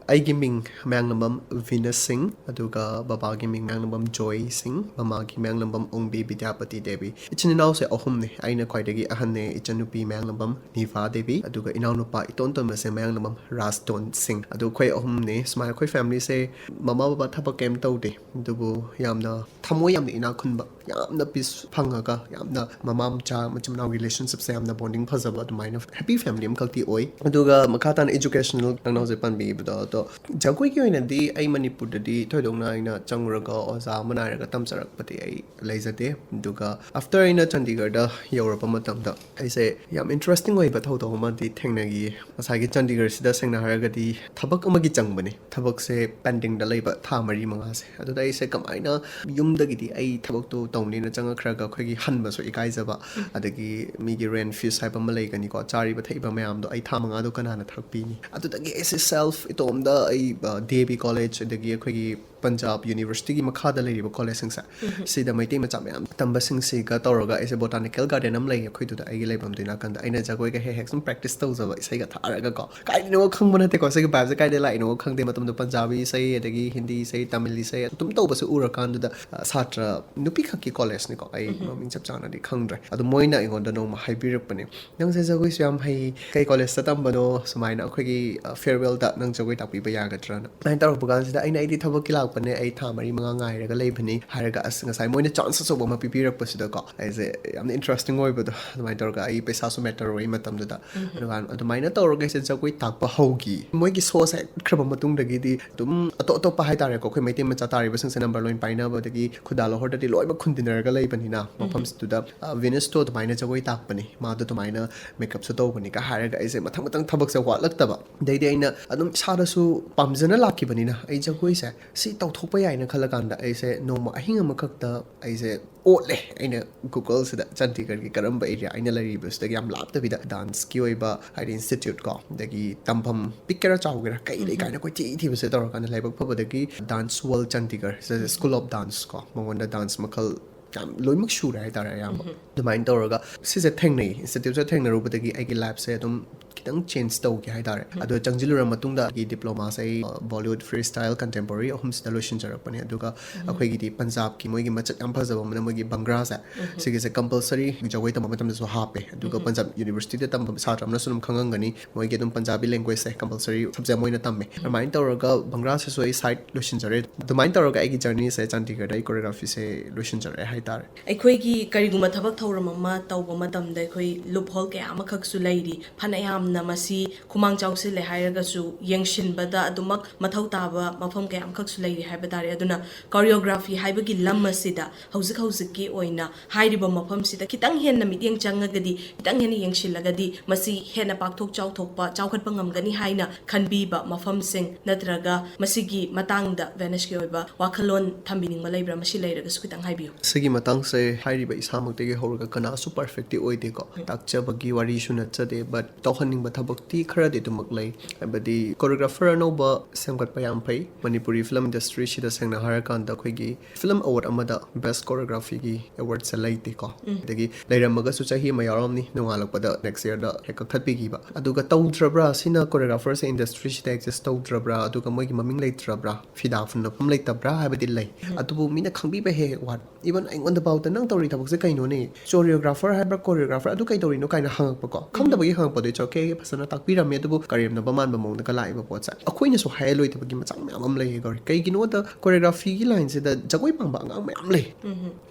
ꯑꯩꯒꯤ ꯃꯤꯡ ꯃꯌꯥꯡꯂꯝꯕꯝ ꯚꯤꯅꯁ ꯁꯤꯡ, ꯑꯗꯨꯒ ꯕꯕꯥꯒꯤ ꯃꯤꯡ ꯃꯌꯥꯡꯂꯝꯕꯝ ꯖꯣꯏ ꯁꯤꯡ, ꯃꯃꯥꯒꯤ ꯃꯌꯥꯡꯂꯝꯕꯝ ꯑꯣꯡꯕꯤ ꯕꯤꯗ꯭ꯌꯥꯄꯇꯤ ꯗꯦꯕꯤ꯫ ꯏꯆꯤꯟ ꯏꯅꯥꯎꯁꯦ ꯑꯍꯨꯝꯅꯦ, ꯑꯩꯅ ꯈ꯭ꯋꯥꯏꯗꯒꯤ ꯑꯍꯟꯅꯦ, ꯏꯆꯟꯅꯨꯄꯤ ꯃꯌꯥꯡꯂꯝꯕꯝ ꯅꯤꯚꯥ ꯗꯦꯕꯤ, ꯑꯗꯨꯒ ꯏꯅꯥꯎꯅꯨꯄꯥ ꯏꯇꯣꯟ ꯇꯣꯟꯕꯁꯦ ꯃꯌꯥꯡꯂꯝꯕꯝ ꯔꯥꯖꯇꯣꯟ ꯁꯤꯡ꯫ ꯑꯗꯨ ꯑꯩꯈꯣꯏ ꯑꯍꯨꯝꯅꯦ꯫ ꯁꯨꯃꯥꯏꯅ ꯑꯩꯈꯣꯏ ꯐꯦꯃꯤꯂꯤꯁꯦ, ꯃꯃꯥ ꯕꯕꯥ ꯊꯕꯛ ꯀꯩꯝ ꯇꯧꯗꯦ, ꯑꯗꯨꯕꯨ ꯌꯥꯝꯅ ꯊꯃꯣꯏ ꯌꯥꯝꯅ ꯏꯅꯥꯛ ꯈꯨꯟꯕ, ꯌꯥꯝꯅ ꯄꯤꯁ ꯐꯪꯉꯒ ꯌꯥꯝꯅ ꯃꯃꯥ ꯃꯆꯥ, ꯃꯆꯤꯟ ꯃꯅꯥꯎ relationshipꯁꯦ ꯌꯥꯝꯅ bonding ꯐꯖꯕ ꯑꯗꯨꯃꯥꯏꯅ happy family ꯑꯃꯈꯛꯇꯤ ꯑꯣꯏ꯫ ꯑꯗꯨꯒ ꯃꯈꯥ ꯇꯥꯅ educational, ꯅꯪꯅ ꯍꯧꯖꯤꯛ ꯄꯟꯕꯤꯕꯗꯣ, ꯑꯗꯣ ꯖꯒꯣꯏꯒꯤ ꯑꯣꯏꯅꯗꯤ ꯑꯩ ꯃꯅꯤꯄꯨꯔꯗꯗꯤ ꯊꯣꯏꯗꯣꯛꯅ ꯑꯩꯅ ꯆꯪꯉꯨꯔꯒ ꯑꯣꯖꯥ ꯑꯃ ꯅꯥꯏꯔꯒ ꯇꯝꯖꯔꯛꯄꯗꯤ ꯑꯩ ꯂꯩꯖꯗꯦ꯫ ꯑꯗꯨꯒ after ꯑꯩꯅ ꯆꯥꯟꯗꯤꯒꯔꯗ ꯌꯧꯔꯛꯄ ꯃꯇꯝꯗ ꯑꯩꯁꯦ ꯌꯥꯝ interesting ꯑꯣꯏꯕ ꯊꯧꯗꯣꯛ ꯑꯃꯗꯤ ꯊꯦꯡꯅꯈꯤꯌꯦ꯫ ꯉꯁꯥꯏꯒꯤ ꯆꯥꯟꯗꯤꯒꯔꯁꯤꯗ ꯁꯦꯡꯅ ꯍꯥꯏꯔꯒꯗꯤ ꯊꯕꯛ ꯑꯃꯒꯤ ꯆꯪꯕꯅꯤ꯫ ꯊꯕꯛꯁꯦ pendingꯗ ꯂꯩꯕ ꯊꯥ ꯃꯔꯤ ꯃꯉꯥꯁꯦ꯫ ꯑꯗꯨꯗ ꯑꯩꯁꯦ ꯀꯃꯥꯏꯅ ꯌꯨꯝꯗꯒꯤꯗꯤ ꯑꯩ ꯊꯕꯛꯇꯣ ꯇꯧꯅꯤꯅ ꯆꯪꯉꯛꯈ꯭ꯔꯒ ꯑꯩꯈꯣꯏꯒꯤ ꯍꯟꯕꯁꯨ ꯏꯀꯥꯏꯖꯕ, ꯑꯗꯒꯤ ꯃꯤꯒꯤ rent fees ꯍꯥꯏꯕ ꯑꯃ ꯂꯩꯒꯅꯤꯀꯣ, ꯆꯥꯔꯤꯕ ꯊꯛꯏꯕ ꯃꯌꯥꯝꯗꯣ ꯑꯩ ꯊꯥ ꯃꯉꯥꯗꯣ ꯀꯅꯥꯅ ꯊꯥꯛꯄꯤꯅꯤ? ꯑꯗꯨꯗꯒꯤ ꯑꯩꯁꯦ self ꯏꯇꯣꯝꯗ ꯑꯩ, ꯑ, DAV college, ꯑꯗꯒꯤ ꯑꯩꯈꯣꯏꯒꯤ ꯄꯟꯖꯥꯕ ꯌꯨꯅꯤꯚꯔꯁꯤꯇꯤꯒꯤ ꯃꯈꯥꯗ ꯂꯩꯔꯤꯕ collegeꯁꯤꯡꯁꯦ, ꯁꯤꯗ ꯃꯩꯇꯩ ꯃꯆꯥ ꯃꯌꯥꯝ ꯇꯝꯕꯁꯤꯡꯁꯤꯒ ꯇꯧꯔꯒ ꯑꯩꯁꯦ botanical garden ꯑꯃ ꯂꯩꯌꯦ ꯑꯩꯈꯣꯏꯗꯨꯗ, ꯑꯩꯒꯤ ꯂꯩꯐꯝꯗꯨꯒꯤ ꯅꯥꯀꯟꯗ꯫ ꯑꯩꯅ ꯖꯒꯣꯏꯒ ꯍꯦꯛ ꯍꯦꯛ ꯁꯨꯝ practice ꯇꯧꯖꯕ, ꯏꯁꯩꯒ ꯊꯥꯔꯒꯀꯣ꯫ ꯀꯥꯏꯗꯩꯅꯣ ꯈꯪꯕ ꯅꯠꯇꯦꯀꯣ, ꯁꯤꯒꯤ vibeꯁꯦ ꯀꯥꯏꯗꯩ ꯂꯥꯛꯏꯅꯣ ꯈꯪꯗꯦ꯫ ꯃꯇꯝꯗꯣ ꯄꯟꯖꯥꯕꯤ ꯏꯁꯩ, ꯑꯗꯒꯤ ꯍꯤꯟꯗꯤ ꯏꯁꯩ, ꯇꯥꯃꯤꯜ ꯏꯁꯩ ꯑꯗꯨꯝ ꯇꯧꯕꯁꯦ ꯎꯔꯀꯥꯟꯗꯨꯗ, ꯑ, ꯁꯥꯇ꯭ꯔ ꯅꯨꯄꯤ ꯈꯛꯀꯤ collegeꯅꯤꯀꯣ, ꯑꯩ ꯃꯃꯤꯡ ꯆꯞ ꯆꯥꯅꯗꯤ ꯈꯪꯗ꯭ꯔꯦ꯫ ꯑꯗꯣ ꯃꯣꯏꯅ ꯑꯩꯉꯣꯟꯗ ꯅꯣꯡꯃ ꯍꯥꯏꯕꯤꯔꯛꯄꯅꯦ, "ꯅꯪꯁꯦ ꯖꯒꯣꯏꯁꯨ ꯌꯥꯝ ꯍꯩ, ꯀꯩ collegeꯇ ꯇꯝꯕꯅꯣ? ꯁꯨꯃꯥꯏꯅ ꯑꯩꯈꯣꯏꯒꯤ, ꯑ, farewellꯗ ꯅꯪ ꯖꯒꯣꯏ ꯇꯥꯛꯄꯤꯕ ꯌꯥꯒꯗ꯭ꯔꯅ?" ꯑꯗꯨꯃꯥꯏꯅ ꯇꯧꯔꯛꯄ ꯀꯥꯟꯁꯤꯗ ꯑꯩꯅ, "ꯑꯩꯗꯤ ꯊꯕꯛꯀꯤ ꯂꯥꯛꯄꯅꯦ, ꯑꯩ ꯊꯥ ꯃꯔꯤ ꯃꯉꯥ ꯉꯥꯏꯔꯒ ꯂꯩꯕꯅꯤ" ꯍꯥꯏꯔꯒ, ꯑꯁ, ꯉꯁꯥꯏ ꯃꯣꯏꯅ chance ꯑꯆꯧꯕ ꯑꯃ ꯄꯤꯕꯤꯔꯛꯄꯁꯤꯗꯀꯣ, ꯑꯩꯁꯦ ꯌꯥꯝꯅ interesting ꯑꯣꯏꯕꯗꯣ, ꯑꯗꯨꯃꯥꯏꯅ ꯇꯧꯔꯒ, ꯑꯩ ꯄꯩꯁꯥꯁꯨ matter ꯑꯣꯏ ꯃꯇꯝꯗꯨꯗ꯫ ꯑꯗꯨꯀꯥꯟ-, ꯑꯗꯨꯃꯥꯏꯅ ꯇꯧꯔꯒ ꯑꯩꯁꯦ ꯖꯒꯣꯏ ꯇꯥꯛꯄ ꯍꯧꯈꯤ꯫ ꯃꯣꯏꯒꯤ showꯁꯦ ꯍꯦꯛ ꯆꯠꯈ꯭ꯔꯕ ꯃꯇꯨꯡꯗꯒꯤꯗꯤ ꯑꯗꯨꯝ ꯑꯇꯣꯞ ꯑꯇꯣꯞꯄ ꯍꯥꯏꯇꯥꯔꯦꯀꯣ, ꯑꯩꯈꯣꯏ ꯃꯩꯇꯩ ꯃꯆꯥ ꯇꯥꯔꯤꯕꯁꯤꯡꯁꯦ number ꯂꯣꯏꯅ ꯄꯥꯏꯅꯕꯗꯒꯤ ꯈꯨꯗꯥ ꯂꯧꯍꯣꯔꯗꯗꯤ ꯂꯣꯏꯅꯃꯛ ꯈꯨꯟꯗꯤꯟꯅꯔꯒ ꯂꯩꯕꯅꯤꯅ, ꯃꯐꯝꯁꯤꯗ, ꯑ, ꯚꯤꯅꯁꯇꯣ ꯑꯗꯨꯃꯥꯏꯅ ꯖꯒꯣꯏ ꯇꯥꯛꯄꯅꯤ, ꯃꯥꯗꯣ ꯑꯗꯨꯃꯥꯏꯅ makeupꯁꯨ ꯇꯧꯕꯅꯤꯒ ꯍꯥꯏꯔꯒ ꯑꯩꯁꯦ ꯃꯊꯪ ꯃꯊꯪ ꯊꯕꯛꯁꯦ ꯋꯥꯠꯂꯛꯇꯕ꯫ ꯑꯗꯩꯗꯤ ꯑꯩꯅ ꯑꯗꯨꯝ ꯏꯁꯥꯗꯁꯨ ꯄꯥꯝꯖꯅ ꯂꯥꯛꯈꯤꯕꯅꯤꯅ, ꯑꯩ ꯖꯒꯣꯏꯁꯦ ꯁꯤ ꯇꯧꯊꯣꯛꯄ ꯌꯥꯏꯅ ꯈꯜꯂꯀꯥꯟꯗ ꯑꯩꯁꯦ ꯅꯣꯡꯃ ꯑꯍꯤꯡ ꯑꯃꯈꯛꯇ ꯑꯩꯁꯦ ꯑꯣꯠꯂꯦ꯫ ꯑꯩꯅ Googleꯁꯤꯗ ꯆꯥꯟꯗꯤꯒꯔꯒꯤ ꯀꯔꯝꯕ area, ꯑꯩꯅ ꯂꯩꯔꯤꯕꯁꯤꯗꯒꯤ ꯌꯥꯝ ꯂꯥꯞꯇꯕꯤꯗ danceꯀꯤ ꯑꯣꯏꯕ, ꯍꯥꯏꯗꯤ, institute ꯀꯣ, ꯑꯗꯒꯤ ꯇꯝꯐꯝ ꯄꯤꯛꯀꯦꯔꯥ ꯆꯥꯎꯒꯦꯔꯥ ꯀꯩ ꯂꯩ ꯀꯥꯏꯅ ꯀꯣꯏꯊꯤ ꯊꯤꯕꯁꯦ ꯇꯧꯔꯀꯥꯟꯗ ꯂꯥꯏꯕꯛ ꯐꯕꯗꯒꯤ Dance World Chandigarh, School of Dance ꯀꯣ, ꯃꯉꯣꯟꯗ dance ꯃꯈꯜ ꯌꯥꯝ ꯂꯣꯏꯅꯃꯛ ꯁꯨꯔꯦ ꯍꯥꯏꯇꯥꯔꯦ ꯑꯌꯥꯝꯕ꯫ ꯑꯗꯨꯃꯥꯏꯅ ꯇꯧꯔꯒ ꯁꯤꯁꯦ ꯊꯦꯡꯅꯩ, instituteꯁꯦ ꯊꯦꯡꯅꯔꯨꯕꯗꯒꯤ ꯑꯩꯒꯤ lifeꯁꯦ ꯑꯗꯨꯝ ꯈꯤꯇꯪ ꯆꯦꯟꯖ ꯇꯧꯒꯦ ꯍꯥꯏꯇꯥꯔꯦ꯫ ꯑꯗꯣ ꯆꯪꯁꯤꯜꯂꯨꯔ ꯃꯇꯨꯡꯗ ꯑꯩꯒꯤ ꯗꯤꯄ꯭ꯂꯣꯃꯥꯁꯦ ꯑꯩ ꯕꯣꯂꯤꯋꯨꯗ ꯐ꯭ꯔꯤ ꯁ꯭ꯇꯥꯏꯜ ꯀꯟꯇꯦꯝꯄꯣꯔꯔꯤ ꯑꯍꯨꯝꯁꯤꯗ ꯂꯣꯏꯁꯤꯟꯖꯔꯛꯄꯅꯦ꯫ ꯑꯗꯨꯒ ꯑꯩꯈꯣꯏꯒꯤꯗꯤ ꯄꯟꯖꯥꯕꯀꯤ ꯃꯣꯏꯒꯤ ꯃꯆꯠ ꯌꯥꯝ ꯐꯖꯕ ꯑꯃꯅ ꯃꯣꯏꯒꯤ ꯚꯪꯒ꯭ꯔꯥꯁꯦ, ꯁꯤꯒꯤꯁꯦ ꯀꯝꯄꯜꯁꯔꯤ ꯖꯒꯣꯏ ꯇꯝꯕ ꯃꯇꯝꯗꯁꯨ ꯍꯥꯞꯄꯦ꯫ ꯑꯗꯨꯒ ꯄꯟꯖꯥꯕ ꯌꯨꯅꯤꯚꯔꯁꯤꯇꯤꯗ ꯇꯝꯕ ꯁꯥꯇ꯭ꯔ ꯑꯃꯅꯁꯨ ꯑꯗꯨꯝ ꯈꯪꯉꯝꯒꯅꯤ, ꯃꯣꯏꯒꯤ ꯑꯗꯨꯝ ꯄꯟꯖꯥꯕꯤ ꯂꯦꯡꯒ꯭ꯋꯦꯖꯁꯦ ꯀꯝꯄꯜꯁꯔꯤ ꯁꯕꯖꯦꯛ ꯑꯃ ꯑꯣꯏꯅ ꯇꯝꯃꯦ꯫ ꯑꯗꯨꯃꯥꯏꯅ ꯇꯧꯔꯒ ꯚꯪꯒ꯭ꯔꯥꯁꯤꯁꯨ ꯑꯩ ꯁꯥꯏꯠ ꯂꯣꯏꯁꯤꯟꯖꯔꯦ꯫ ꯑꯗꯨꯃꯥꯏꯅ ꯇꯧꯔꯒ ꯑꯩꯒꯤ ꯖꯔꯅꯤꯁꯦ ꯆꯥꯟꯗꯤꯒꯔꯗ ꯑꯩ ꯀꯣꯔꯤꯌꯣꯒ꯭ꯔꯥꯐꯤꯁꯦ ꯂꯣꯏꯁꯤꯟꯖꯔꯛꯑꯦ ꯍꯥꯏꯇꯥꯔꯦ꯫ ꯑꯩꯈꯣꯏꯒꯤ ꯀꯔꯤꯒꯨꯝꯕ ꯊꯕꯛ ꯊꯧꯔꯝ ꯑꯃ ꯇꯧꯕ ꯃꯇꯝꯗ ꯑꯩꯈꯣꯏ ꯂꯨꯞꯍꯣꯜ ꯀꯌꯥ ꯑꯃꯈꯛꯁꯨ ꯂꯩꯔꯤ꯫ ꯐꯅꯌꯥꯝꯅ ꯃꯁꯤ ꯈꯨꯃꯥꯡ ꯆꯥꯎꯁꯤꯜꯂꯦ ꯍꯥꯏꯔꯒꯁꯨ ꯌꯦꯡꯁꯤꯟꯕꯗ ꯑꯗꯨꯃꯛ ꯃꯊꯧ ꯇꯥꯕ ꯃꯐꯝ ꯀꯌꯥ ꯑꯃꯈꯛꯁꯨ ꯂꯩꯔꯤ ꯍꯥꯏꯕ ꯇꯥꯔꯦ꯫ ꯑꯗꯨꯅ ꯀꯣꯔꯤꯌꯣꯒ꯭ꯔꯥꯐꯤ ꯍꯥꯏꯕꯒꯤ ꯂꯝ ꯑꯁꯤꯗ ꯍꯧꯖꯤꯛ ꯍꯧꯖꯤꯛꯀꯤ ꯑꯣꯏꯅ ꯍꯥꯏꯔꯤꯕ ꯃꯐꯝꯁꯤꯗ ꯈꯤꯇꯪ ꯍꯦꯟꯅ ꯃꯤꯠꯌꯦꯡ ꯆꯪꯉꯒꯗꯤ, ꯈꯤꯇꯪ ꯍꯦꯟꯅ ꯌꯦꯡꯁꯤꯜꯂꯒꯗꯤ ꯃꯁꯤ ꯍꯦꯟꯅ ꯄꯥꯛꯊꯣꯛ ꯆꯥꯎꯊꯣꯛꯄ, ꯆꯥꯎꯈꯠꯄ ꯉꯝꯒꯅꯤ ꯍꯥꯏꯅ ꯈꯟꯕꯤꯕ ꯃꯐꯝꯁꯤꯡ ꯅꯠꯇ꯭ꯔꯒ ꯃꯁꯤꯒꯤ ꯃꯇꯥꯡꯗ ꯚꯦꯅꯁꯀꯤ ꯑꯣꯏꯕ ꯋꯥꯈꯜꯂꯣꯟ ꯊꯝꯕꯤꯅꯤꯡꯕ ꯂꯩꯕ꯭ꯔꯥ? ꯃꯁꯤ ꯂꯩꯔꯒꯁꯨ ꯈꯤꯇꯪ ꯍꯥꯏꯕꯤꯌꯨ꯫ ꯁꯤꯒꯤ ꯃꯇꯥꯡꯁꯦ ꯍꯥꯏꯔꯤꯕ ꯏꯁꯥꯃꯛꯇꯒꯤ ꯍꯧꯔꯒ ꯀꯅꯥꯁꯨ ꯄꯔꯐꯦꯛꯇꯤ ꯑꯣꯏꯗꯦꯀꯣ꯫ ꯇꯥꯛꯆꯕꯒꯤ ꯋꯥꯔꯤꯁꯨ ꯅꯠꯆꯗꯦ, ꯕꯠ ꯇꯧꯍꯟꯅꯤꯡꯕ ꯊꯕꯛꯇꯤ ꯈꯔꯗꯤ ꯑꯗꯨꯃꯛ ꯂꯩ꯫ ꯍꯥꯏꯕꯗꯤ ꯀꯣꯔꯤꯌꯣꯒ꯭ꯔꯥꯐꯔ ꯑꯅꯧꯕ ꯁꯦꯝꯒꯠꯄ ꯌꯥꯝ ꯐꯩ꯫ ꯃꯅꯤꯄꯨꯔꯤ ꯐꯤꯂꯝ ꯏꯟꯗꯁꯇ꯭ꯔꯤꯁꯤꯗ ꯁꯦꯡꯅ ꯍꯥꯏꯔꯀꯥꯟꯗ ꯑꯩꯈꯣꯏꯒꯤ ꯐꯤꯂꯝ ꯑꯦꯋꯥꯔꯗ ꯑꯃꯗ ꯕꯦꯁ ꯀꯣꯔꯤꯌꯣꯒ꯭ꯔꯥꯐꯤꯒꯤ ꯑꯦꯋꯥꯔꯗꯁꯦ ꯂꯩꯇꯦꯀꯣ꯫ ꯑꯗꯒꯤ ꯂꯩꯔꯝꯃꯒꯁꯨ ꯆꯍꯤ ꯑꯃ ꯌꯥꯎꯔꯝꯅꯤ, ꯅꯣꯡꯉꯥꯜꯂꯛꯄꯗ ꯅꯦꯛꯁ ꯌꯔꯗ ꯍꯦꯛ ꯀꯛꯊꯠꯄꯤꯈꯤꯕ꯫ ꯑꯗꯨꯒ ꯇꯧꯗ꯭ꯔꯕ꯭ꯔꯥ? ꯁꯤꯅ ꯀꯣꯔꯤꯌꯣꯒ꯭ꯔꯥꯐꯔꯁꯦ ꯏꯟꯗꯁꯇ꯭ꯔꯤꯁꯤꯗ ꯑꯦꯛꯖꯤꯁ ꯇꯧꯗ꯭ꯔꯕ꯭ꯔꯥ? ꯑꯗꯨꯒ ꯃꯣꯏꯒꯤ ꯃꯃꯤꯡ ꯂꯩꯇ꯭ꯔꯕ꯭ꯔꯥ? ꯐꯤꯗꯥ ꯐꯨꯟꯅꯐꯝ ꯂꯩꯇꯕ꯭ꯔꯥ ꯍꯥꯏꯕꯗꯤ ꯂꯩ꯫ ꯑꯗꯨꯕꯨ ꯃꯤꯅ ꯈꯪꯕꯤꯕ ꯍꯦꯛ ꯍꯦꯛ ꯋꯥꯠꯄ꯫ ꯏꯚꯟ ꯑꯩꯉꯣꯟꯗ ꯐꯥꯎꯗ "ꯅꯪ ꯇꯧꯔꯤ ꯊꯕꯛꯁꯦ ꯀꯩꯅꯣꯅꯦ? ꯆꯣꯔꯤꯌꯣꯒ꯭ꯔꯥꯐꯔ ꯍꯥꯏꯕ꯭ꯔꯥ, ꯀꯣꯔꯤꯌꯣꯒ꯭ꯔꯥꯐꯔ, ꯑꯗꯨ ꯀꯩ ꯇꯧꯔꯤꯅꯣ?" ꯀꯥꯏꯅ ꯍꯪꯉꯛꯄꯀꯣ꯫ ꯈꯪꯗꯕꯒꯤ ꯍꯪꯉꯛꯄꯗꯣ, "It's okay, ꯐꯖꯅ ꯇꯥꯛꯄꯤꯔꯝꯃꯦ, ꯑꯗꯨꯕꯨ ꯀꯔꯦꯝꯅꯕ ꯃꯥꯟꯕ ꯃꯑꯣꯡꯗꯒ ꯂꯥꯛꯑꯦꯕ ꯄꯣꯠꯁꯦ"꯫ ꯑꯩꯈꯣꯏꯅꯁꯨ ꯍꯥꯏꯍꯜꯂꯣꯏꯗꯕꯒꯤ ꯃꯆꯥꯛ ꯃꯌꯥꯝ ꯑꯃ ꯂꯩꯌꯦ ꯒꯧꯔꯤ꯫ ꯀꯩꯒꯤꯅꯣꯗ ꯀꯣꯔꯤꯌꯣꯒ꯭ꯔꯥꯐꯤꯒꯤ ꯂꯥꯏꯟꯁꯤꯗ ꯖꯒꯣꯏ ꯄꯥꯝꯕ ꯑꯉꯥꯡ ꯃꯌꯥꯝ ꯂꯩ꯫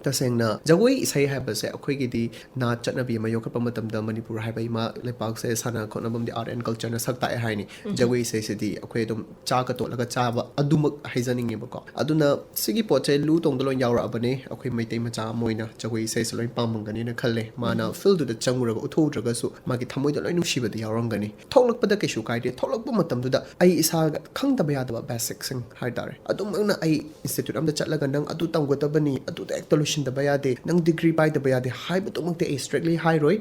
ꯇꯁꯦꯡꯅ ꯖꯒꯣꯏ ꯏꯁꯩ ꯍꯥꯏꯕꯁꯦ ꯑꯩꯈꯣꯏꯒꯤꯗꯤ ꯅꯥꯠ ꯆꯠꯅꯕꯤ ꯑꯃ ꯌꯣꯛꯈꯠꯄ ꯃꯇꯝꯗ ꯃꯅꯤꯄꯨꯔ ꯍꯥꯏꯕ ꯏꯃꯥ ꯂꯩꯄꯥꯛꯁꯦ ꯁꯥꯟꯅ ꯈꯣꯠꯅꯕꯝꯗꯤ ꯑꯥꯔꯠ ꯑꯦꯟ ꯀꯜꯆꯔꯅ ꯁꯛ ꯇꯥꯛꯑꯦ ꯍꯥꯏꯅꯤ꯫ ꯖꯒꯣꯏ ꯏꯁꯩꯁꯤꯗꯤ ꯑꯩꯈꯣꯏ ꯑꯗꯨꯝ ꯆꯥꯒ ꯇꯣꯠꯂꯒ ꯆꯥꯕ ꯑꯗꯨꯃꯛ ꯍꯥꯏꯖꯅꯤꯡꯉꯦꯕꯀꯣ꯫ ꯑꯗꯨꯅ ꯁꯤꯒꯤ ꯄꯣꯠꯁꯦ ꯂꯨ ꯇꯣꯡꯗ ꯂꯣꯏ ꯌꯥꯎꯔꯛꯑꯕꯅꯦ꯫ ꯑꯩꯈꯣꯏ ꯃꯩꯇꯩ ꯃꯆꯥ ꯑꯃ ꯑꯣꯏꯅ ꯖꯒꯣꯏ ꯏꯁꯩꯁꯦ ꯂꯣꯏ ꯄꯥꯝꯃꯝꯒꯅꯤꯅ ꯈꯜꯂꯦ꯫ ꯃꯥꯅ ꯐꯤꯜꯗꯨꯗ ꯆꯪꯉꯨꯔꯒ ꯎꯠꯊꯣꯛꯎꯗ꯭ꯔꯒꯁꯨ ꯃꯥꯒꯤ ꯊꯃꯣꯏꯗ ꯂꯣꯏ ꯅꯨꯡꯁꯤꯕꯗꯤ ꯌꯥꯎꯔꯝꯒꯅꯤ꯫ ꯊꯣꯛꯂꯛꯄꯗ ꯀꯩꯁꯨ ꯀꯥꯏꯗꯦ꯫ ꯊꯣꯛꯂꯛꯄ ꯃꯇꯝꯗꯨꯗ ꯑꯩ ꯏꯁꯥꯒ ꯈꯪꯗꯕ ꯌꯥꯗꯕ ꯕꯦꯁꯤꯛꯁꯤꯡ ꯍꯥꯏꯇꯥꯔꯦ꯫ ꯑꯗꯨꯃꯛꯅ ꯑꯩ ꯏꯟꯁꯇꯤꯇ꯭ꯌꯨꯠ ꯑꯝꯗ ꯆꯠꯂꯒ "ꯅꯪ ꯑꯗꯨ ꯇꯝꯒꯗꯕꯅꯤ, ꯑꯗꯨꯗ ꯍꯦꯛꯇ ꯂꯣꯏꯁꯤꯟꯗꯕ ꯌꯥꯗꯦ, ꯅꯪ ꯗꯤꯒ꯭ꯔꯤ ꯄꯥꯏꯗꯕ ꯌꯥꯗꯦ" ꯍꯥꯏꯕꯗꯨꯃꯛꯇꯤ ꯑꯩ ꯁ꯭ꯇ꯭ꯔꯤꯛꯂꯤ ꯍꯥꯏꯔꯣꯏ꯫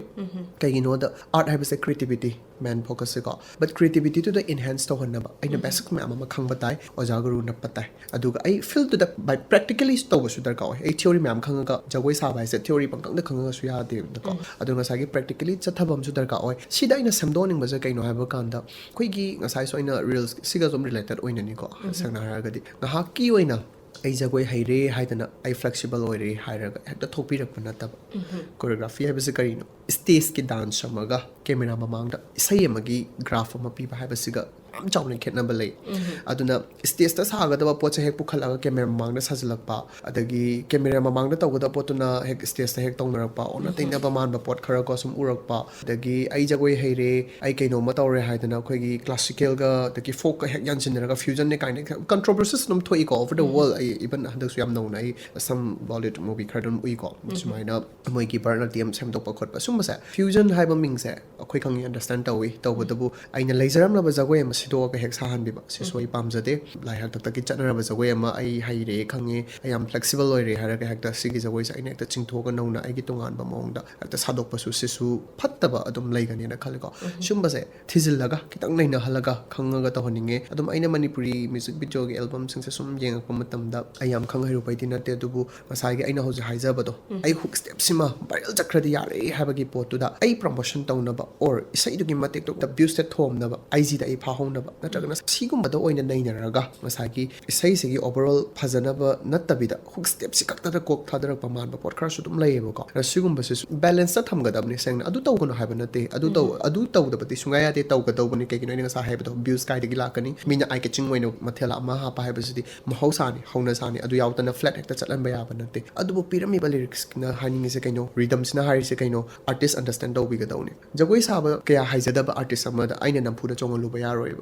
ꯀꯩꯒꯤꯅꯣꯗ ꯑꯥꯔꯠ ꯍꯥꯏꯕꯁꯦ creativity, main focus ꯁꯦꯀꯣ, but creativity ꯗꯨꯗ enhance ꯇꯧꯍꯟꯅꯕ ꯑꯩꯅ basic ꯃꯌꯥꯝ ꯑꯃ ꯈꯪꯕ ꯇꯥꯏ, ꯑꯣꯖꯥ ꯒꯨꯔꯨ ꯅꯞꯄ ꯇꯥꯏ꯫ ꯑꯗꯨꯒ ꯑꯩ field ꯗꯨꯗ by practically ꯇꯧꯕꯁꯨ ꯗꯔꯀꯥꯔ ꯑꯣꯏ꯫ ꯑꯩ theory ꯃꯌꯥꯝ ꯈꯪꯉꯒ ꯖꯒꯣꯏ ꯁꯥꯕ ꯍꯥꯏꯁꯦ theory ꯄꯪꯈꯪꯗ ꯈꯪꯉꯒꯁꯨ ꯌꯥꯗꯦꯕꯀꯣ꯫ ꯑꯗꯣ ꯉꯁꯥꯏꯒꯤ practically ꯆꯠꯊꯕ ꯑꯃꯁꯨ ꯗꯔꯀꯥꯔ ꯑꯣꯏ꯫ ꯁꯤꯗ ꯑꯩꯅ ꯁꯦꯝꯗꯣꯛꯍꯟꯅꯤꯡꯕꯁꯦ ꯀꯩꯅꯣ ꯍꯥꯏꯕ ꯀꯥꯟꯗ, ꯑꯩꯈꯣꯏꯒꯤ ꯉꯁꯥꯏꯁꯨ ꯑꯩꯅ reels ꯁꯤꯒ ꯑꯗꯨꯝ related ꯑꯣꯏꯅꯅꯤꯀꯣ, ꯁꯦꯡꯅ ꯍꯥꯏꯔꯒꯗꯤ ꯉꯥꯏꯍꯥꯛꯀꯤ ꯑꯣꯏꯅ ꯑꯩ ꯖꯒꯣꯏ ꯍꯩꯔꯦ ꯍꯥꯏꯗꯅ ꯑꯩ flexible ꯑꯣꯏꯔꯦ ꯍꯥꯏꯔꯒ ꯍꯦꯛꯇ ꯊꯣꯛꯄꯤꯔꯛꯄ ꯅꯠꯇꯕ꯫ Choreography ꯍꯥꯏꯕꯁꯤ ꯀꯔꯤꯅꯣ? Stage ꯀꯤ dance ꯑꯃꯒ camera ꯃꯃꯥꯡꯗ ꯏꯁꯩ ꯑꯃꯒꯤ graph ꯑꯃ ꯄꯤꯕ ꯍꯥꯏꯕꯁꯤꯒ ꯌꯥꯝ ꯆꯥꯎꯅ ꯈꯦꯠꯅꯕ ꯂꯩ꯫ ꯑꯗꯨꯅ stage ꯇ ꯁꯥꯒꯗꯕ ꯄꯣꯠꯁꯦ ꯍꯦꯛ ꯄꯨꯈꯠꯂꯒ camera ꯃꯃꯥꯡꯗ ꯁꯥꯖꯤꯜꯂꯛꯄ, ꯑꯗꯒꯤ camera ꯃꯃꯥꯡꯗ ꯇꯧꯒꯗꯕ ꯄꯣꯠꯇꯨꯅ ꯍꯦꯛ stage ꯇ ꯍꯦꯛ ꯇꯧꯅꯔꯛꯄ, ꯑꯣꯟꯅ ꯇꯩꯅꯕ ꯃꯥꯟꯕ ꯄꯣꯠ ꯈꯔ ꯀꯣ ꯁꯨꯝ ꯎꯔꯛꯄ, ꯑꯗꯒꯤ ꯑꯩ ꯖꯒꯣꯏ ꯍꯩꯔꯦ, ꯑꯩ ꯀꯩꯅꯣꯝꯃ ꯇꯧꯔꯦ ꯍꯥꯏꯗꯅ ꯑꯩꯈꯣꯏꯒꯤ classical ꯒ ꯑꯗꯒꯤ folk ꯀ ꯍꯦꯛ ꯌꯥꯟꯁꯤꯟꯅꯔꯒ fusion ꯅꯦ ꯀꯥꯏꯅ controversies ꯑꯗꯨꯝ ꯊꯣꯛꯏꯀꯣ, over the world꯫ ꯑꯩ even ꯍꯟꯗꯛꯁꯨ ꯌꯥꯝ ꯅꯧꯅ ꯑꯩ some Bollywood movie ꯈꯔ ꯑꯗꯨꯝ ꯎꯏꯀꯣ, ꯁꯨꯃꯥꯏꯅ ꯃꯣꯏꯒꯤ ꯚꯔꯠꯅꯥꯇ꯭ꯌꯝ ꯁꯦꯝꯗꯣꯛꯄ ꯈꯣꯠꯄ ꯁꯨꯝꯕꯁꯦ꯫ Fusion ꯍꯥꯏꯕ ꯃꯤꯡꯁꯦ ꯑꯩꯈꯣꯏ ꯈꯪꯉꯤ, understand ꯇꯧꯏ, ꯇꯧꯕꯇꯕꯨ ꯑꯩꯅ ꯂꯩꯖꯔꯝꯂꯕ ꯖꯒꯣꯏ ꯑꯃ ꯁꯤꯗꯣꯛꯑꯒ ꯍꯦꯛ ꯁꯥꯍꯟꯕꯤꯕ, ꯁꯤꯁꯨ ꯑꯩ ꯄꯥꯝꯖꯗꯦ꯫ ꯂꯥꯏ ꯍꯥꯛꯇꯛꯇꯒꯤ ꯆꯠꯅꯔꯕ ꯖꯒꯣꯏ ꯑꯃ ꯑꯩ ꯍꯩꯔꯦ ꯈꯪꯉꯦ, ꯑꯩ ꯌꯥꯝ flexible ꯑꯣꯏꯔꯦ ꯍꯥꯏꯔꯒ ꯍꯦꯛꯇ ꯁꯤꯒꯤ ꯖꯒꯣꯏꯁꯦ ꯑꯩꯅ ꯍꯦꯛꯇ ꯆꯤꯡꯊꯣꯛꯑꯒ ꯅꯧꯅ ꯑꯩꯒꯤ ꯇꯣꯉꯥꯟꯕ ꯃꯑꯣꯡꯗ ꯍꯦꯛꯇ ꯁꯥꯗꯣꯛꯄꯁꯨ, ꯁꯤꯁꯨ ꯐꯠꯇꯕ ꯑꯗꯨꯝ ꯂꯩꯒꯅꯦꯅ ꯈꯜꯂꯦꯀꯣ꯫ ꯁꯨꯝꯕꯁꯦ ꯊꯤꯖꯤꯜꯂꯒ ꯈꯤꯇꯪ ꯅꯩꯅꯍꯜꯂꯒ ꯈꯪꯉꯒ ꯇꯧꯍꯟꯅꯤꯡꯉꯦ꯫ ꯑꯗꯨꯝ ꯑꯩꯅ ꯃꯅꯤꯄꯨꯔꯤ music video ꯒꯤ album ꯁꯤꯡꯁꯦ ꯁꯨꯝ ꯌꯦꯡꯉꯛꯄ ꯃꯇꯝꯗ, ꯑꯩ ꯌꯥꯝ ꯈꯪ ꯍꯩꯔꯨꯕꯩꯗꯤ ꯅꯠꯇꯦ, ꯑꯗꯨꯕꯨ ꯉꯁꯥꯏꯒꯤ ꯑꯩꯅ ꯍꯧꯖꯤꯛ ꯍꯥꯏꯖꯕꯗꯣ, ꯑꯩ hook step ꯁꯤꯃ viral ꯆꯠꯈ꯭ꯔꯗꯤ ꯌꯥꯔꯦ ꯍꯥꯏꯕꯒꯤ ꯄꯣꯠꯇꯨꯗ ꯑꯩ promotion ꯇꯧꯅꯕ or ꯏꯁꯩꯗꯨꯒꯤ ꯃꯇꯤꯛꯇꯣ views ꯇ ꯊꯣꯝꯅꯕ, IG ꯗ ꯑꯩ ꯐꯥꯍꯧꯅꯕ, ꯅꯠꯇ꯭ꯔꯒꯅ ꯁꯤꯒꯨꯝꯕꯗ ꯑꯣꯏꯅ ꯅꯩꯅꯔꯒ ꯉꯁꯥꯏꯒꯤ ꯏꯁꯩꯁꯤꯒꯤ overall ꯐꯖꯅꯕ ꯅꯠꯇꯕꯤꯗ hook step ꯁꯤ ꯈꯛꯇꯗ ꯀꯣꯛ ꯊꯥꯗꯔꯛꯄ ꯃꯥꯟꯕ ꯄꯣꯠ ꯈꯔꯁꯨ ꯑꯗꯨꯝ ꯂꯩꯌꯦꯕꯀꯣ꯫ ꯑꯗ ꯁꯤꯒꯨꯝꯕꯁꯤꯁꯨ balance ꯇ ꯊꯝꯒꯗꯕꯅꯤ꯫ ꯁꯦꯡꯅ ꯑꯗꯨ ꯇꯧꯒꯅꯨ ꯍꯥꯏꯕ ꯅꯠꯇꯦ, ꯑꯗꯨ ꯇꯧ-, ꯑꯗꯨ ꯇꯧꯗꯕꯗꯤ ꯁꯨꯡꯌꯥ ꯌꯥꯗꯦ, ꯇꯧꯒꯗꯧꯕꯅꯤ꯫ ꯀꯩꯒꯤꯅꯣ ꯑꯩꯅ ꯉꯁꯥꯏ ꯍꯥꯏꯕꯗꯣ, views ꯀꯥꯏꯗꯒꯤ ꯂꯥꯛꯀꯅꯤ? ꯃꯤꯅ eye catching ꯑꯣꯏꯅ ꯃꯊꯦꯜ ꯑꯃ ꯍꯥꯞꯄ ꯍꯥꯏꯕꯁꯤꯗꯤ ꯃꯍꯧꯁꯥꯅꯤ, ꯍꯧꯅꯁꯥꯅꯤ꯫ ꯑꯗꯨ ꯌꯥꯎꯗꯅ flat ꯍꯦꯛꯇ ꯆꯠꯍꯟꯕ ꯌꯥꯕ ꯅꯠꯇꯦ꯫ ꯑꯗꯨꯕꯨ ꯄꯤꯔꯝꯃꯤꯕ lyrics ꯅ ꯍꯥꯏꯅꯤꯡꯉꯤꯁꯦ ꯀꯩꯅꯣ, rhythm ꯁꯤꯅ ꯍꯥꯏꯔꯤꯁꯦ ꯀꯩꯅꯣ, artist understand ꯇꯧꯕꯤꯒꯗꯧꯅꯤ꯫ ꯖꯒꯣꯏ ꯁꯥꯕ ꯀꯌꯥ ꯍꯩꯖꯗꯕ artist ꯑꯃꯗ ꯑꯩꯅ ꯅꯝꯐꯨꯗ ꯆꯣꯡꯍꯜꯂꯨꯕ ꯌꯥꯔꯣꯏꯕ꯫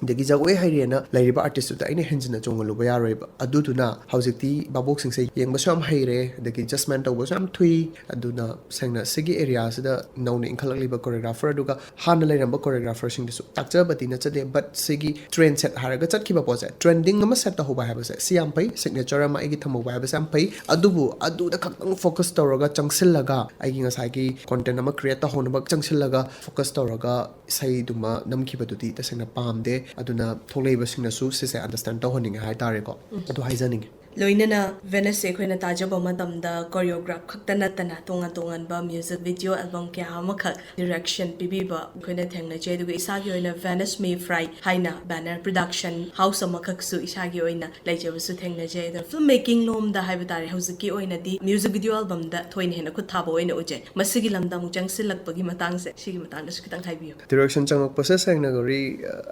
ꯑꯗꯒꯤ ꯖꯒꯣꯏ ꯍꯩꯔꯦꯅ ꯂꯩꯔꯤꯕ ꯑꯥꯔꯇꯤꯁꯇꯨꯗ ꯑꯩꯅ ꯍꯦꯟꯖꯤꯟꯅ ꯆꯣꯡꯍꯜꯂꯨꯕ ꯌꯥꯔꯣꯏꯕ꯫ ꯑꯗꯨꯗꯨꯅ ꯍꯧꯖꯤꯛꯇꯤ ꯚꯥꯕꯣꯛꯁꯤꯡꯁꯦ ꯌꯦꯡꯕꯁꯨ ꯌꯥꯝ ꯍꯩꯔꯦ, ꯑꯗꯒꯤ ꯖꯁꯃꯦꯟ ꯇꯧꯕꯁꯨ ꯌꯥꯝ ꯊꯨꯏ꯫ ꯑꯗꯨꯅ ꯁꯦꯡꯅ ꯁꯤꯒꯤ ꯑꯦꯔꯤꯌꯥꯁꯤꯗ ꯅꯧꯅ ꯏꯟꯈꯠꯂꯛꯂꯤꯕ ꯀꯣꯔꯤꯌꯣꯒ꯭ꯔꯥꯐꯔ ꯑꯗꯨꯒ ꯍꯥꯟꯅ ꯂꯩꯔꯝꯕ ꯀꯣꯔꯤꯌꯣꯒ꯭ꯔꯥꯐꯔꯁꯤꯡꯗꯁꯨ ꯇꯥꯛꯆꯕꯗꯤ ꯅꯠꯆꯗꯦ, ꯕꯠ ꯁꯤꯒꯤ ꯇ꯭ꯔꯦꯟ ꯁꯦꯠ ꯍꯥꯏꯔꯒ ꯆꯠꯈꯤꯕ ꯄꯣꯠꯁꯦ, ꯇ꯭ꯔꯦꯟꯗꯤꯡ ꯑꯃ ꯁꯦꯠ ꯇꯧꯍꯧꯕ ꯍꯥꯏꯕꯁꯦ ꯁꯤ ꯌꯥꯝ ꯐꯩ, ꯁꯤꯒꯅꯦꯆꯔ ꯑꯃ ꯑꯩꯒꯤ ꯊꯝꯍꯧꯕ ꯍꯥꯏꯕꯁꯦ ꯌꯥꯝ ꯐꯩ꯫ ꯑꯗꯨꯕꯨ ꯑꯗꯨꯗ ꯈꯛꯇꯪ ꯐꯣꯀꯁ ꯇꯧꯔꯒ ꯆꯪꯁꯤꯜꯂꯒ, ꯑꯩꯒꯤ ꯉꯁꯥꯏꯒꯤ ꯀꯣꯟꯇꯦꯟ ꯑꯃ ꯀ꯭ꯔꯤꯌꯦꯠ ꯇꯧꯍꯧꯅꯕ ꯆꯪꯁꯤꯜꯂꯒ ꯐꯣꯀꯁ ꯇꯧꯔꯒ ꯏꯁꯩꯗꯨꯃ ꯅꯝꯈꯤꯕꯗꯨꯗꯤ ꯇꯁꯦꯡꯅ ꯄꯥꯝꯗꯦ꯫ ꯑꯗꯨꯅ ꯊꯣꯛꯂꯛꯏꯕꯁꯤꯡꯅꯁꯨ ꯁꯤꯁꯦ ꯑꯟꯗꯔꯁꯇꯦꯟ ꯇꯧꯍꯟꯅꯤꯡꯉꯦ ꯍꯥꯏꯇꯥꯔꯦꯀꯣ꯫ ꯑꯗꯨ ꯍꯥꯏꯖꯅꯤꯡꯉꯦ꯫ ꯂꯣꯏꯅꯅ ꯚꯦꯅꯁꯁꯦ ꯑꯩꯈꯣꯏꯅ ꯇꯥꯖꯕ ꯃꯇꯝꯗ ꯀꯣꯔꯤꯌꯣꯒ꯭ꯔꯥꯐ ꯈꯛꯇ ꯅꯠꯇꯅ ꯇꯣꯉꯥꯟ ꯇꯣꯉꯥꯟꯕ ꯃ꯭ꯌꯨꯖꯤꯛ ꯚꯤꯗꯤꯑꯣ ꯑꯦꯜꯕꯝ ꯀꯌꯥ ꯑꯃꯈꯛ ꯗꯤꯔꯦꯛꯁꯟ ꯄꯤꯕꯤꯕ ꯑꯩꯈꯣꯏꯅ ꯊꯦꯡꯅꯖꯩ꯫ ꯑꯗꯨꯒ ꯏꯁꯥꯒꯤ ꯑꯣꯏꯅ ꯚꯦꯅꯁ ꯃꯦ ꯐ꯭ꯔꯥꯏ ꯍꯥꯏꯅ ꯕꯦꯅꯔ ꯄ꯭ꯔꯗꯛꯁꯟ ꯍꯥꯎꯁ ꯑꯃꯈꯛꯁꯨ ꯏꯁꯥꯒꯤ ꯑꯣꯏꯅ ꯂꯩꯖꯕꯁꯨ ꯊꯦꯡꯅꯖꯩ꯫ ꯑꯗꯣ ꯐꯤꯜꯝ ꯃꯦꯀꯤꯡ ꯂꯣꯝꯗ ꯍꯥꯏꯕ ꯇꯥꯔꯦ, ꯍꯧꯖꯤꯛꯀꯤ ꯑꯣꯏꯅꯗꯤ ꯃ꯭ꯌꯨꯖꯤꯛ ꯚꯤꯗꯤꯑꯣ ꯑꯦꯜꯕꯝꯗ ꯊꯣꯏꯅ ꯍꯦꯟꯅ ꯈꯨꯠ ꯊꯥꯕ ꯑꯣꯏꯅ ꯎꯖꯩ꯫ ꯃꯁꯤꯒꯤ ꯂꯝꯗ ꯑꯃꯨꯛ ꯆꯪꯁꯤꯜꯂꯛꯄꯒꯤ ꯃꯇꯥꯡꯁꯦ, ꯁꯤꯒꯤ ꯃꯇꯥꯡꯗꯁꯨ ꯈꯤꯇꯪ ꯍꯥꯏꯕꯤꯌꯨ꯫ ꯗꯤꯔꯦꯛꯁꯟ ꯆꯪꯉꯛꯄꯁꯦ ꯁꯦꯡꯅ ꯒꯧꯔꯤ,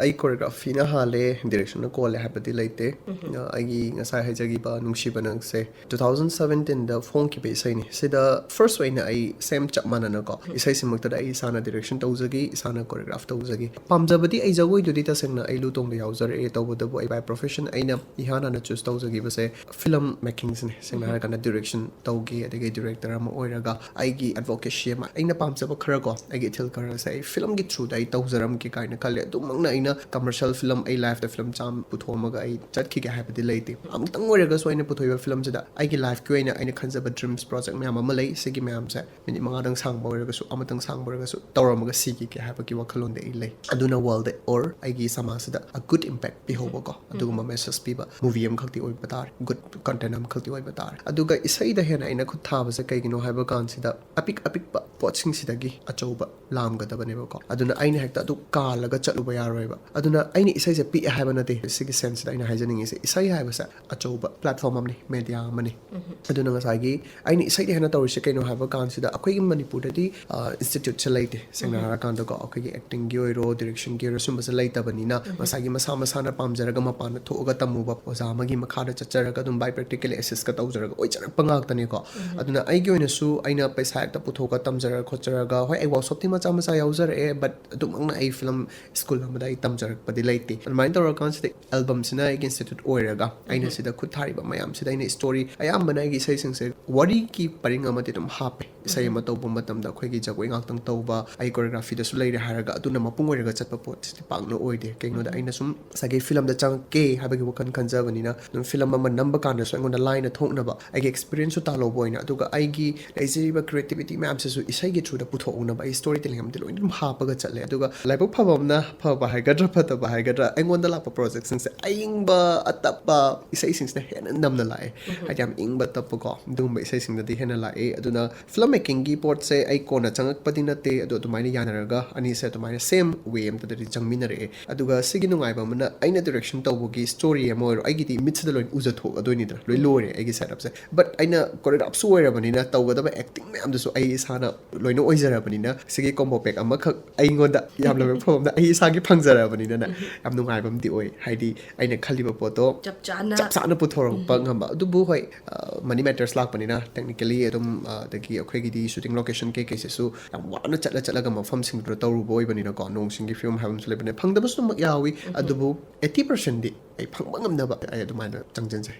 ꯑꯩ ꯀꯣꯔꯤꯌꯣꯒ꯭ꯔꯥꯐꯤꯅ ꯍꯥꯜꯂꯦ, ꯗꯤꯔꯦꯛꯁꯟꯅ ꯀꯣꯜꯂꯦ ꯍꯥꯏꯕꯗꯤ ꯂꯩꯇꯦ꯫ ꯑꯩꯒꯤ ꯉꯁꯥꯏ ꯍꯥꯏꯖꯈꯤꯕ ꯅꯨꯡꯁꯤꯕ ꯅꯪꯁꯦ ꯇꯨ ꯊꯥꯎꯖꯟ ꯁꯕꯦꯟꯇꯤꯟꯗ ꯐꯣꯡꯈꯤꯕ ꯏꯁꯩꯅꯤ꯫ ꯁꯤꯗ ꯐꯥꯔꯁ ꯑꯣꯏꯅ ꯑꯩ ꯁꯦꯝ ꯆꯞ ꯃꯥꯟꯅꯅꯀꯣ ꯏꯁꯩꯁꯤꯃꯛꯇꯗ ꯑꯩ ꯏꯁꯥꯅ ꯗꯤꯔꯦꯛꯁꯟ ꯇꯧꯖꯈꯤ, ꯏꯁꯥꯅ ꯀꯣꯔꯤꯌꯣꯒ꯭ꯔꯥꯐ ꯇꯧꯖꯈꯤ꯫ ꯄꯥꯝꯖꯕꯗꯤ ꯑꯩ ꯖꯒꯣꯏꯗꯨꯗꯤ ꯇꯁꯦꯡꯅ ꯑꯩ ꯂꯨ ꯇꯣꯡꯗ ꯌꯥꯎꯖꯔꯛꯑꯦ꯫ ꯇꯧꯕꯇꯕꯨ ꯑꯩ ꯕꯥꯏ ꯄ꯭ꯔꯣꯐꯦꯁꯟ ꯑꯩꯅ ꯏꯍꯥꯟ ꯍꯥꯟꯅ ꯆꯨꯁ ꯇꯧꯖꯈꯤꯕꯁꯦ ꯐꯤꯂꯝ ꯃꯦꯀꯤꯡꯁꯤꯅꯦ꯫ ꯁꯦꯡꯅ ꯍꯥꯏꯔꯀꯥꯟꯗ ꯗꯤꯔꯦꯛꯁꯟ ꯇꯧꯒꯦ, ꯑꯗꯒꯤ ꯗꯤꯔꯦꯛꯇꯔ ꯑꯃ ꯑꯣꯏꯔꯒ ꯑꯩꯒꯤ ꯑꯦꯗꯚꯣꯀꯦꯁꯤ ꯑꯃ, ꯑꯩꯅ ꯄꯥꯝꯖꯕ ꯈꯔ ꯀꯣ, ꯑꯩꯒꯤ ꯏꯊꯤꯜ ꯈꯔꯁꯦ ꯑꯩ ꯐꯤꯂꯝꯒꯤ ꯊ꯭ꯔꯨꯗ ꯑꯩ ꯇꯧꯖꯔꯝꯒꯦ ꯀꯥꯏꯅ ꯈꯜꯂꯦ꯫ ꯑꯗꯨꯃꯛꯅ ꯑꯩꯅ ꯀꯃꯔꯁꯤꯌꯦꯜ ꯐꯤꯂꯝ, ꯑꯩ ꯂꯥꯏꯐꯇ ꯐꯤꯂꯝ ꯆꯥꯝꯃ ꯄꯨꯊꯣꯛꯑꯝꯃꯒ ꯑꯩ ꯆꯠꯈꯤꯒꯦ ꯍꯥꯏꯕꯗꯤ ꯂꯩꯇꯦ꯫ ꯑꯃꯨꯛꯇꯪ ꯑꯣꯏꯔꯒꯁꯨ ꯑꯩꯅ ꯄꯨꯊꯣꯛꯏꯕ ꯐꯤꯂꯝꯁꯤꯗ ꯑꯩꯒꯤ ꯂꯥꯏꯐꯀꯤ ꯑꯣꯏꯅ ꯑꯩꯅ ꯈꯟꯖꯕ ꯗ꯭ꯔꯤꯝꯁ ꯄ꯭ꯔꯣꯖꯦꯛ ꯃꯌꯥꯝ ꯑꯃ ꯂꯩ꯫ ꯁꯤꯒꯤ ꯃꯌꯥꯝꯁꯦ ꯃꯤꯅꯤꯠ ꯃꯉꯥꯗꯪ ꯁꯥꯡꯕ ꯑꯣꯏꯔꯒꯁꯨ, ꯑꯃꯇꯪ ꯁꯥꯡꯕ ꯑꯣꯏꯔꯒꯁꯨ ꯇꯧꯔꯝꯃꯒ ꯁꯤꯈꯤꯒꯦ ꯍꯥꯏꯕꯒꯤ ꯋꯥꯈꯜꯂꯣꯟꯗꯤ ꯑꯩ ꯂꯩ꯫ ꯑꯗꯨꯅ ꯋꯥꯔꯜꯗ ꯑꯣꯔ ꯑꯩꯒꯤ ꯁꯃꯥꯖꯁꯤꯗ ꯑ ꯒꯨꯗ ꯏꯝꯄꯦꯛ ꯄꯤꯍꯧꯕꯀꯣ, ꯑꯗꯨꯒꯨꯝꯕ ꯃꯦꯁꯦꯖ ꯄꯤꯕ ꯃꯨꯚꯤ ꯑꯃꯈꯛꯇꯤ ꯑꯣꯏꯕ ꯇꯥꯔꯦ, ꯒꯨꯗ ꯀꯟꯇꯦꯟ ꯑꯃꯈꯛꯇꯤ ꯑꯣꯏꯕ ꯇꯥꯔꯦ꯫ ꯑꯗꯨꯒ ꯏꯁꯩꯗ ꯍꯦꯟꯅ ꯑꯩꯅ ꯈꯨꯠ ꯊꯥꯕꯁꯦ ꯀꯩꯒꯤꯅꯣ ꯍꯥꯏꯕ ꯀꯥꯟꯁꯤꯗ, ꯑꯄꯤꯛ ꯑꯄꯤꯛꯄ ꯄꯣꯠꯁꯤꯡꯁꯤꯗꯒꯤ ꯑꯆꯧꯕ ꯂꯥꯝꯒꯗꯕꯅꯦꯕꯀꯣ꯫ ꯑꯗꯨꯅ ꯑꯩꯅ ꯍꯦꯛꯇ ꯑꯗꯨ ꯀꯥꯜꯂꯒ ꯆꯠꯂꯨꯕ ꯌꯥꯔꯣꯏꯕ꯫ ꯑꯗꯨꯅ ꯑꯩꯅ ꯏꯁꯩꯁꯦ ꯄꯤꯛꯑꯦ ꯍꯥꯏꯕ ꯅꯠꯇꯦ꯫ ꯁꯤꯒꯤ ꯁꯦꯟꯁꯁꯤꯗ ꯑꯩꯅ ꯍꯥꯏꯖꯅꯤꯡꯉꯤꯁꯦ, ꯏꯁꯩ ꯍꯥꯏꯕꯁꯦ ꯑꯆꯧꯕ ꯄ꯭ꯂꯦꯠꯐꯣꯝ ꯑꯃꯅꯤ, ꯃꯦꯗꯤꯌꯥ ꯑꯃꯅꯤ꯫ ꯑꯗꯨꯅ ꯉꯁꯥꯏꯒꯤ ꯑꯩꯅ ꯏꯁꯩꯗ ꯍꯦꯟꯅ ꯇꯧꯔꯤꯁꯦ ꯀꯩꯅꯣ ꯍꯥꯏꯕ ꯀꯥꯟꯁꯤꯗ, ꯑꯩꯈꯣꯏꯒꯤ ꯃꯅꯤꯄꯨꯔꯗꯗꯤ ꯏꯟꯁꯇꯤꯇ꯭ꯌꯨꯠꯁꯦ ꯂꯩꯇꯦ꯫ ꯁꯦꯡꯅ ꯍꯥꯏꯔꯀꯥꯟꯗꯀꯣ, ꯑꯩꯈꯣꯏꯒꯤ ꯑꯦꯛꯇꯤꯡꯒꯤ ꯑꯣꯏꯔꯣ, ꯗꯤꯔꯦꯛꯁꯟꯒꯤ ꯑꯣꯏꯔꯣ, ꯁꯨꯝꯕꯁꯦ ꯂꯩꯇꯕꯅꯤꯅ ꯉꯁꯥꯏꯒꯤ ꯃꯁꯥ ꯃꯁꯥꯅ ꯄꯥꯝꯖꯔꯒ ꯃꯄꯥꯟꯗ ꯊꯣꯛꯑꯒ ꯇꯝꯃꯨꯕ ꯑꯣꯖꯥ ꯑꯃꯒꯤ ꯃꯈꯥꯗ ꯆꯠꯆꯔꯒ ꯑꯗꯨꯝ ꯕꯥꯏ ꯄ꯭ꯔꯦꯛꯇꯤꯀꯦꯜ ꯑꯦꯁꯤꯁꯀ ꯇꯧꯖꯔꯒ ꯑꯣꯏꯖꯔꯛꯄ ꯉꯥꯛꯇꯅꯦꯀꯣ꯫ ꯑꯗꯨꯅ ꯑꯩꯒꯤ ꯑꯣꯏꯅꯁꯨ ꯑꯩꯅ ꯄꯩꯁꯥ ꯍꯦꯛꯇ ꯄꯨꯊꯣꯛꯑꯒ ꯇꯝꯖ ꯇꯝꯖꯔ ꯈꯣꯠꯆꯔꯒ, ꯍꯣꯏ, ꯑꯩ ꯋꯥꯔꯛꯁꯣꯞꯇꯤ ꯃꯆꯥ ꯃꯆꯥ ꯌꯥꯎꯖꯔꯛꯑꯦ, but ꯑꯗꯨꯃꯛꯅ ꯑꯩ ꯐꯤꯂꯝ ꯁ꯭ꯀꯨꯜ ꯑꯃꯗ ꯑꯩ ꯇꯝꯖꯔꯛꯄꯗꯤ ꯂꯩꯇꯦ꯫ ꯑꯗꯨꯃꯥꯏꯅ ꯇꯧꯔꯀꯥꯟꯁꯤꯗ ꯑꯦꯜꯕꯝꯁꯤꯅ ꯑꯩꯒꯤ ꯏꯟꯁꯇꯤꯇ꯭ꯌꯨꯠ ꯑꯣꯏꯔꯒ ꯑꯩꯅ ꯁꯤꯗ ꯈꯨꯠ ꯊꯥꯔꯤꯕ ꯃꯌꯥꯝꯁꯤꯗ ꯑꯩꯅ ꯁ꯭ꯇꯣꯔꯤ, ꯑꯌꯥꯝꯕꯅ ꯑꯩꯒꯤ ꯏꯁꯩꯁꯤꯡꯁꯦ ꯋꯥꯔꯤꯒꯤ ꯄꯔꯤꯡ ꯑꯃꯗꯤ ꯑꯗꯨꯝ ꯍꯥꯞꯄꯦ꯫ ꯏꯁꯩ ꯑꯃ ꯇꯧꯕ ꯃꯇꯝꯗ ꯑꯩꯈꯣꯏꯒꯤ ꯖꯒꯣꯏ ꯉꯥꯛꯇꯪ ꯇꯧꯕ, ꯑꯩ ꯀꯣꯔꯤꯌꯣꯒ꯭ꯔꯥꯐꯤꯗꯁꯨ ꯂꯩꯔꯦ ꯍꯥꯏꯔꯒ ꯑꯗꯨꯅ ꯃꯄꯨꯡ ꯑꯣꯏꯔꯒ ꯆꯠꯄ ꯄꯣꯠꯁꯤꯗꯤ ꯄꯥꯛꯅ ꯑꯣꯏꯗꯦ꯫ ꯀꯩꯒꯤꯅꯣꯗ, ꯑꯩꯅ ꯁꯨꯝ ꯉꯁꯥꯏꯒꯤ ꯐꯤꯂꯝꯗ ꯆꯪꯉꯛꯀꯦ ꯍꯥꯏꯕꯒꯤ ꯋꯥꯈꯜ ꯈꯟꯖꯕꯅꯤꯅ, ꯑꯗꯨꯝ ꯐꯤꯂꯝ ꯑꯃ ꯅꯝꯕ ꯀꯥꯟꯗꯁꯨ ꯑꯩꯉꯣꯟꯗ ꯂꯥꯏꯅ ꯊꯣꯛꯅꯕ, ꯑꯩꯒꯤ ꯑꯦꯛꯁꯄꯤꯔꯤꯌꯦꯟꯁꯁꯨ ꯇꯥꯜꯍꯧꯕ ꯑꯣꯏꯅ, ꯑꯗꯨꯒ ꯑꯩꯒꯤ ꯂꯩꯖꯔꯤꯕ ꯀ꯭ꯔꯤꯌꯦꯇꯤꯕꯤꯇꯤ ꯃꯌꯥꯝꯁꯤꯁꯨ ꯏꯁꯩꯒꯤ ꯊ꯭ꯔꯨꯗ ꯄꯨꯊꯣꯛꯅꯕ ꯑꯩ ꯁ꯭ꯇꯣꯔꯤ ꯇꯦꯂꯤꯡ ꯑꯃꯗꯤ ꯂꯣꯏꯅ ꯑꯗꯨꯝ ꯍꯥꯞꯄꯒ ꯆꯠꯂꯦ꯫ ꯑꯗꯨꯒ ꯂꯥꯏꯕꯛ ꯐꯕ ꯑꯃꯅ, ꯐꯕ ꯍꯥꯏꯒꯗ꯭ꯔꯥ ꯐꯠꯇꯕ ꯍꯥꯏꯒꯗ꯭ꯔꯥ, ꯑꯩꯉꯣꯟꯗ ꯂꯥꯛꯄ ꯄ꯭ꯔꯣꯖꯦꯛꯁꯤꯡꯁꯦ ꯑꯏꯪꯕ, ꯑꯇꯞꯄ ꯏꯁꯩꯁꯤꯡꯁꯤꯅ ꯍꯦꯟꯅ ꯅꯝꯅ ꯂꯥꯛꯑꯦ꯫ ꯍꯥꯏꯗꯤ ꯌꯥꯝ ꯏꯪꯕ ꯇꯞꯄꯀꯣ, ꯑꯗꯨꯒꯨꯝꯕ ꯏꯁꯩꯁꯤꯡꯗꯗꯤ ꯍꯦꯟꯅ ꯂꯥꯛꯑꯦ꯫ ꯑꯗꯨꯅ ꯐꯤꯂꯝ ꯃꯦꯀꯤꯡꯒꯤ ꯄꯣꯠꯁꯦ ꯑꯩ ꯀꯣꯟꯅ ꯆꯪꯉꯛꯄꯗꯤ ꯅꯠꯇꯦ, ꯑꯗꯣ ꯑꯗꯨꯃꯥꯏꯅ ꯌꯥꯅꯔꯒ ꯑꯅꯤꯁꯦ ꯑꯗꯨꯃꯥꯏꯅ ꯁꯦꯝ ꯋꯦ ꯑꯝꯇꯗꯗꯤ ꯆꯪꯃꯤꯟꯅꯔꯛꯑꯦ꯫ ꯑꯗꯨꯒ ꯁꯤꯒꯤ ꯅꯨꯡꯉꯥꯏꯕ ꯑꯃꯅ, ꯑꯩꯅ ꯗꯤꯔꯦꯛꯁꯟ ꯇꯧꯕꯒꯤ ꯁ꯭ꯇꯣꯔꯤ ꯑꯃ ꯑꯣꯏꯔꯣ, ꯑꯩꯒꯤꯗꯤ ꯃꯤꯠꯁꯤꯗ ꯂꯣꯏꯅ ꯎꯖꯊꯣꯛꯑꯗꯣꯏꯅꯤꯗꯅ, ꯂꯣꯏ ꯂꯣꯏꯔꯦ ꯑꯩꯒꯤ ꯁꯦꯠꯑꯞꯁꯦ꯫ But ꯑꯩꯅ ꯀꯣꯔꯤꯌꯣꯒ꯭ꯔꯥꯐꯁꯨ ꯑꯣꯏꯔꯕꯅꯤꯅ, ꯇꯧꯒꯗꯕ ꯑꯦꯛꯇꯤꯡ ꯃꯌꯥꯝꯗꯨꯁꯨ ꯑꯩ ꯏꯁꯥꯅ ꯂꯣꯏꯅ ꯑꯣꯏꯖꯔꯕꯅꯤꯅ, ꯁꯤꯒꯤ ꯀꯣꯝꯕꯣ ꯄꯦꯛ ꯑꯃꯈꯛ ꯑꯩꯉꯣꯟꯗ ꯌꯥꯝ ꯂꯥꯏꯕꯛ ꯐꯕ ꯑꯃꯅ ꯑꯩ ꯏꯁꯥꯒꯤ ꯐꯪꯖꯔꯕꯅꯤꯅꯅꯦ, ꯌꯥꯝ ꯅꯨꯡꯉꯥꯏꯕ ꯑꯃꯗꯤ ꯑꯣꯏ꯫ ꯍꯥꯏꯗꯤ ꯑꯩꯅ ꯈꯜꯂꯤꯕ ꯄꯣꯠꯇꯣ ꯆꯞ ꯆꯥꯅ ꯆꯞ ꯆꯥꯅ ꯄꯨꯊꯣꯔꯛꯄ ꯉꯝꯕ꯫ ꯑꯗꯨꯕꯨ ꯍꯣꯏ, ꯃꯅꯤ ꯃꯦꯇꯔꯁ ꯂꯥꯛꯄꯅꯤꯅ, ꯇꯦꯛꯅꯤꯀꯦꯂꯤ ꯑꯗꯨꯝ, ꯑ, ꯑꯗꯒꯤ ꯑꯩꯈꯣꯏꯒꯤꯗꯤ ꯁꯨꯇꯤꯡ ꯂꯣꯀꯦꯁꯟ ꯀꯩꯀꯩꯁꯤꯁꯨ ꯌꯥꯝ ꯋꯥꯅ ꯆꯠꯂ ꯆꯠꯂꯒ ꯃꯐꯝꯁꯤꯡꯗꯨꯗ ꯇꯧꯔꯨꯕ ꯑꯣꯏꯕꯅꯤꯅꯀꯣ, ꯅꯣꯡ ꯁꯤꯡꯒꯤ ꯐꯤꯕꯝ ꯍꯥꯏꯕ ꯑꯃꯁꯨ ꯂꯩꯕꯅꯦ, ꯐꯪꯗꯕꯁꯨ ꯑꯗꯨꯃꯛ ꯌꯥꯎꯏ꯫ ꯑꯗꯨꯕꯨ eighty percentꯗꯤ ꯑꯩ ꯐꯪꯕ ꯉꯝꯅꯕ ꯑꯩ ꯑꯗꯨꯃꯥꯏꯅ ꯆꯪꯁꯤꯟꯖꯩ꯫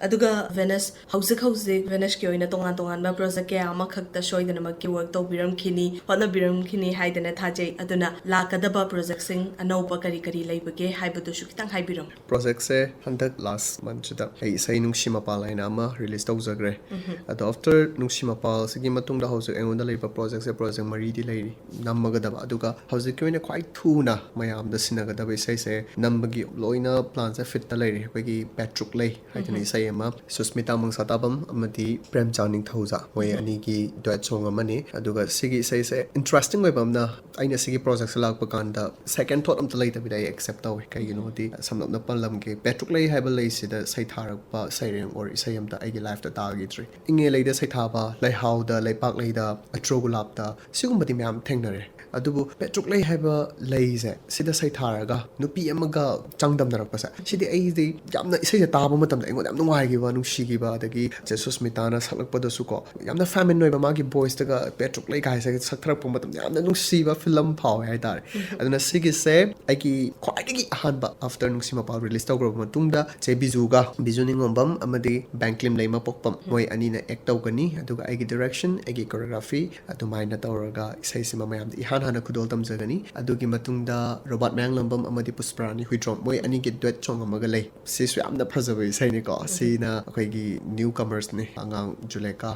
ꯑꯗꯨꯒ ꯚꯦꯅꯁ, ꯍꯧꯖꯤꯛ ꯍꯧꯖꯤꯛ ꯚꯦꯅꯁꯀꯤ ꯑꯣꯏꯅ ꯇꯣꯉꯥꯟ ꯇꯣꯉꯥꯟꯕ ꯄ꯭ꯔꯣꯖꯦꯛ ꯀꯌꯥ ꯑꯃꯈꯛꯇ ꯁꯣꯏꯗꯅꯃꯛꯀꯤ ꯋꯥꯔꯛ ꯇꯧꯕꯤꯔꯝꯈꯤꯅꯤ, ꯍꯣꯠꯅꯕꯤꯔꯝꯈꯤꯅꯤ ꯍꯥꯏꯗꯅ ꯊꯥꯖꯩ꯫ ꯑꯗꯨꯅ ꯂꯥꯛꯀꯗꯕ ꯄ꯭ꯔꯣꯖꯦꯛꯁꯤꯡ ꯑꯅꯧꯕ ꯀꯔꯤ ꯀꯔꯤ ꯂꯩꯕꯒꯦ ꯍꯥꯏꯕꯗꯨꯁꯨ ꯈꯤꯇꯪ ꯍꯥꯏꯕꯤꯔꯝꯃꯨ꯫ ꯄ꯭ꯔꯣꯖꯦꯛꯁꯦ ꯍꯟꯗꯛ ꯂꯥꯁ ꯃꯟꯠꯁꯤꯗ ꯑꯩ ꯏꯁꯩ ꯅꯨꯡꯁꯤ ꯃꯄꯥꯜ ꯍꯥꯏꯅ ꯑꯃ ꯔꯤꯂꯤꯁ ꯇꯧꯖꯈ꯭ꯔꯦ꯫ ꯑꯗꯣ ꯑꯥꯐꯇꯔ ꯅꯨꯡꯁꯤ ꯃꯄꯥꯜꯁꯤꯒꯤ ꯃꯇꯨꯡꯗ ꯍꯧꯖꯤꯛ ꯑꯩꯉꯣꯟꯗ ꯂꯩꯕ ꯄ꯭ꯔꯣꯖꯦꯛꯁꯦ ꯄ꯭ꯔꯣꯖꯦꯛ ꯃꯔꯤꯗꯤ ꯂꯩꯔꯤ ꯅꯝꯃꯒꯗꯕ꯫ ꯑꯗꯨꯒ ꯍꯧꯖꯤꯛꯀꯤ ꯑꯣꯏꯅ ꯈ꯭ꯋꯥꯏ ꯊꯨꯅ ꯃꯌꯥꯝꯗ ꯁꯤꯟꯅꯒꯗꯕ ꯏꯁꯩꯁꯦ ꯅꯝꯕꯒꯤ ꯂꯣꯏꯅ ꯄ꯭ꯂꯥꯟꯁꯦ ꯐꯤꯠꯇ ꯂꯩꯔꯤ꯫ ꯑꯩꯈꯣꯏꯒꯤ ꯄꯦꯇ꯭ꯔꯨꯛ ꯂꯩ ꯍꯥꯏꯗꯅ ꯏꯁꯩ ꯑꯃ, ꯁꯨꯁꯃꯤꯇꯥ ꯃꯪꯁꯥꯇꯥꯕꯝ ꯑꯃꯗꯤ ꯄ꯭ꯔꯦꯝꯆꯥꯟ ꯅꯤꯡꯊꯧꯖꯥ, ꯃꯣꯏ ꯑꯅꯤꯒꯤ ꯗꯨꯋꯦꯠ ꯁꯣꯡ ꯑꯃꯅꯤ꯫ ꯑꯗꯨꯒ ꯁꯤꯒꯤ ꯏꯁꯩꯁꯦ ꯏꯟꯇꯔꯦꯁꯇꯤꯡ ꯑꯣꯏꯕ ꯑꯃꯅ, ꯑꯩꯅ ꯁꯤꯒꯤ ꯄ꯭ꯔꯣꯖꯦꯛꯁꯦ ꯂꯥꯛꯄ ꯀꯥꯟꯗ ꯁꯦꯀꯦꯟ ꯊꯣꯠ ꯑꯝꯇ ꯂꯩꯇꯕꯤꯗ ꯑꯩ ꯑꯦꯛꯁꯦꯞ ꯇꯧꯋꯦ꯫ ꯀꯩꯒꯤꯅꯣꯗꯤ, ꯁꯝꯂꯞꯅ ꯄꯜꯂꯝꯒꯦ, ꯄꯦꯇ꯭ꯔꯨꯛ ꯂꯩ ꯍꯥꯏꯕ ꯂꯩꯁꯤꯗ ꯁꯩꯊꯥꯔꯛꯄ ꯁꯩꯔꯦꯡ ꯑꯣꯔ ꯏꯁꯩ ꯑꯝꯇ ꯑꯩꯒꯤ ꯂꯥꯏꯐꯇ ꯇꯥꯈꯤꯗ꯭ꯔꯤ꯫ ꯏꯪꯉꯦ ꯂꯩꯗ ꯁꯩꯊꯥꯕ, ꯂꯩꯍꯥꯎꯗ, ꯂꯩꯄꯥꯛ ꯂꯩꯗ, ꯑꯇ꯭ꯔꯣ ꯒꯨꯂꯥꯞꯇ, ꯁꯤꯒꯨꯝꯕꯗꯤ ꯃꯌꯥꯝ ꯊꯦꯡꯅꯔꯦ꯫ ꯑꯗꯨꯕꯨ ꯄꯦꯇ꯭ꯔꯨꯛ ꯂꯩ ꯍꯥꯏꯕ ꯂꯩꯁꯦ ꯁꯤꯗ ꯁꯩꯊꯥꯔꯒ ꯅꯨꯄꯤ ꯑꯃꯒ ꯆꯥꯡꯗꯝꯅꯔꯛꯄꯁꯦ, ꯁꯤꯗꯤ ꯑꯩꯗꯤ ꯌꯥꯝꯅ ꯏꯁꯩꯁꯦ ꯇꯥꯕ ꯃꯇꯝꯗ ꯑꯩꯉꯣꯟꯗ ꯌꯥꯝ ꯅꯨꯡꯉꯥꯏꯈꯤꯕ, ꯅꯨꯡꯁꯤꯈꯤꯕ, ꯑꯗꯒꯤ ꯆꯦ ꯁꯨꯁꯃꯤꯇꯥꯅ ꯁꯛꯂꯛꯄꯗꯁꯨꯀꯣ ꯌꯥꯝꯅ ꯐꯦꯃꯤꯟ ꯑꯣꯏꯕ, ꯃꯥꯒꯤ ꯚꯣꯏꯁꯇꯒ ꯄꯦꯇ꯭ꯔꯨꯛ ꯂꯩꯒ ꯍꯥꯏꯁꯦ ꯁꯛꯊꯔꯛꯄ ꯃꯇꯝꯗ ꯌꯥꯝꯅ ꯅꯨꯡꯁꯤꯕ ꯐꯤꯂꯝ ꯐꯥꯎꯋꯦ ꯍꯥꯏꯇꯥꯔꯦ꯫ ꯑꯗꯨꯅ ꯁꯤꯒꯤꯁꯦ ꯑꯩꯒꯤ ꯈ꯭ꯋꯥꯏꯗꯒꯤ ꯑꯍꯥꯟꯕ, after ꯅꯨꯡꯁꯤ ꯃꯄꯥꯜ release ꯇꯧꯈ꯭ꯔꯕ ꯃꯇꯨꯡꯗ, ꯆꯦ ꯕꯤꯖꯨꯒ, ꯕꯤꯖꯨ ꯅꯤꯉꯣꯝꯕꯝ ꯑꯃꯗꯤ ꯕꯦꯡꯀ꯭ꯂꯤꯝ ꯂꯩꯃꯄꯣꯛꯄꯝ, ꯃꯣꯏ ꯑꯅꯤꯅ act ꯇꯧꯒꯅꯤ꯫ ꯑꯗꯨꯒ ꯑꯩꯒꯤ direction, ꯑꯩꯒꯤ choreography, ꯑꯗꯨꯃꯥꯏꯅ ꯇꯧꯔꯒ ꯏꯁꯩꯁꯤꯃ ꯃꯌꯥꯝꯗ ꯏꯍꯥꯟ ꯍꯥꯟꯅ ꯈꯨꯗꯣꯜ ꯇꯝꯖꯒꯅꯤ꯫ ꯑꯗꯨꯒꯤ ꯃꯇꯨꯡꯗ ꯔꯣꯕꯥꯔꯠ ꯃꯌꯥꯡꯂꯝꯕꯝ ꯑꯃꯗꯤ ꯄꯨꯁꯄꯔꯥꯅꯤ ꯍꯨꯏꯗ꯭ꯔꯣꯝ, ꯃꯣꯏ ꯑꯅꯤꯒꯤ duet song ꯑꯃꯒ ꯂꯩ꯫ ꯁꯤꯁꯨ ꯌꯥꯝꯅ ꯐꯖꯕ ꯏꯁꯩꯅꯤꯀꯣ꯫ ꯁꯤꯅ ꯑꯩꯈꯣꯏꯒꯤ new comers ꯅꯦ, ꯑꯉꯥꯡ ꯖꯨꯂꯦꯀꯥ,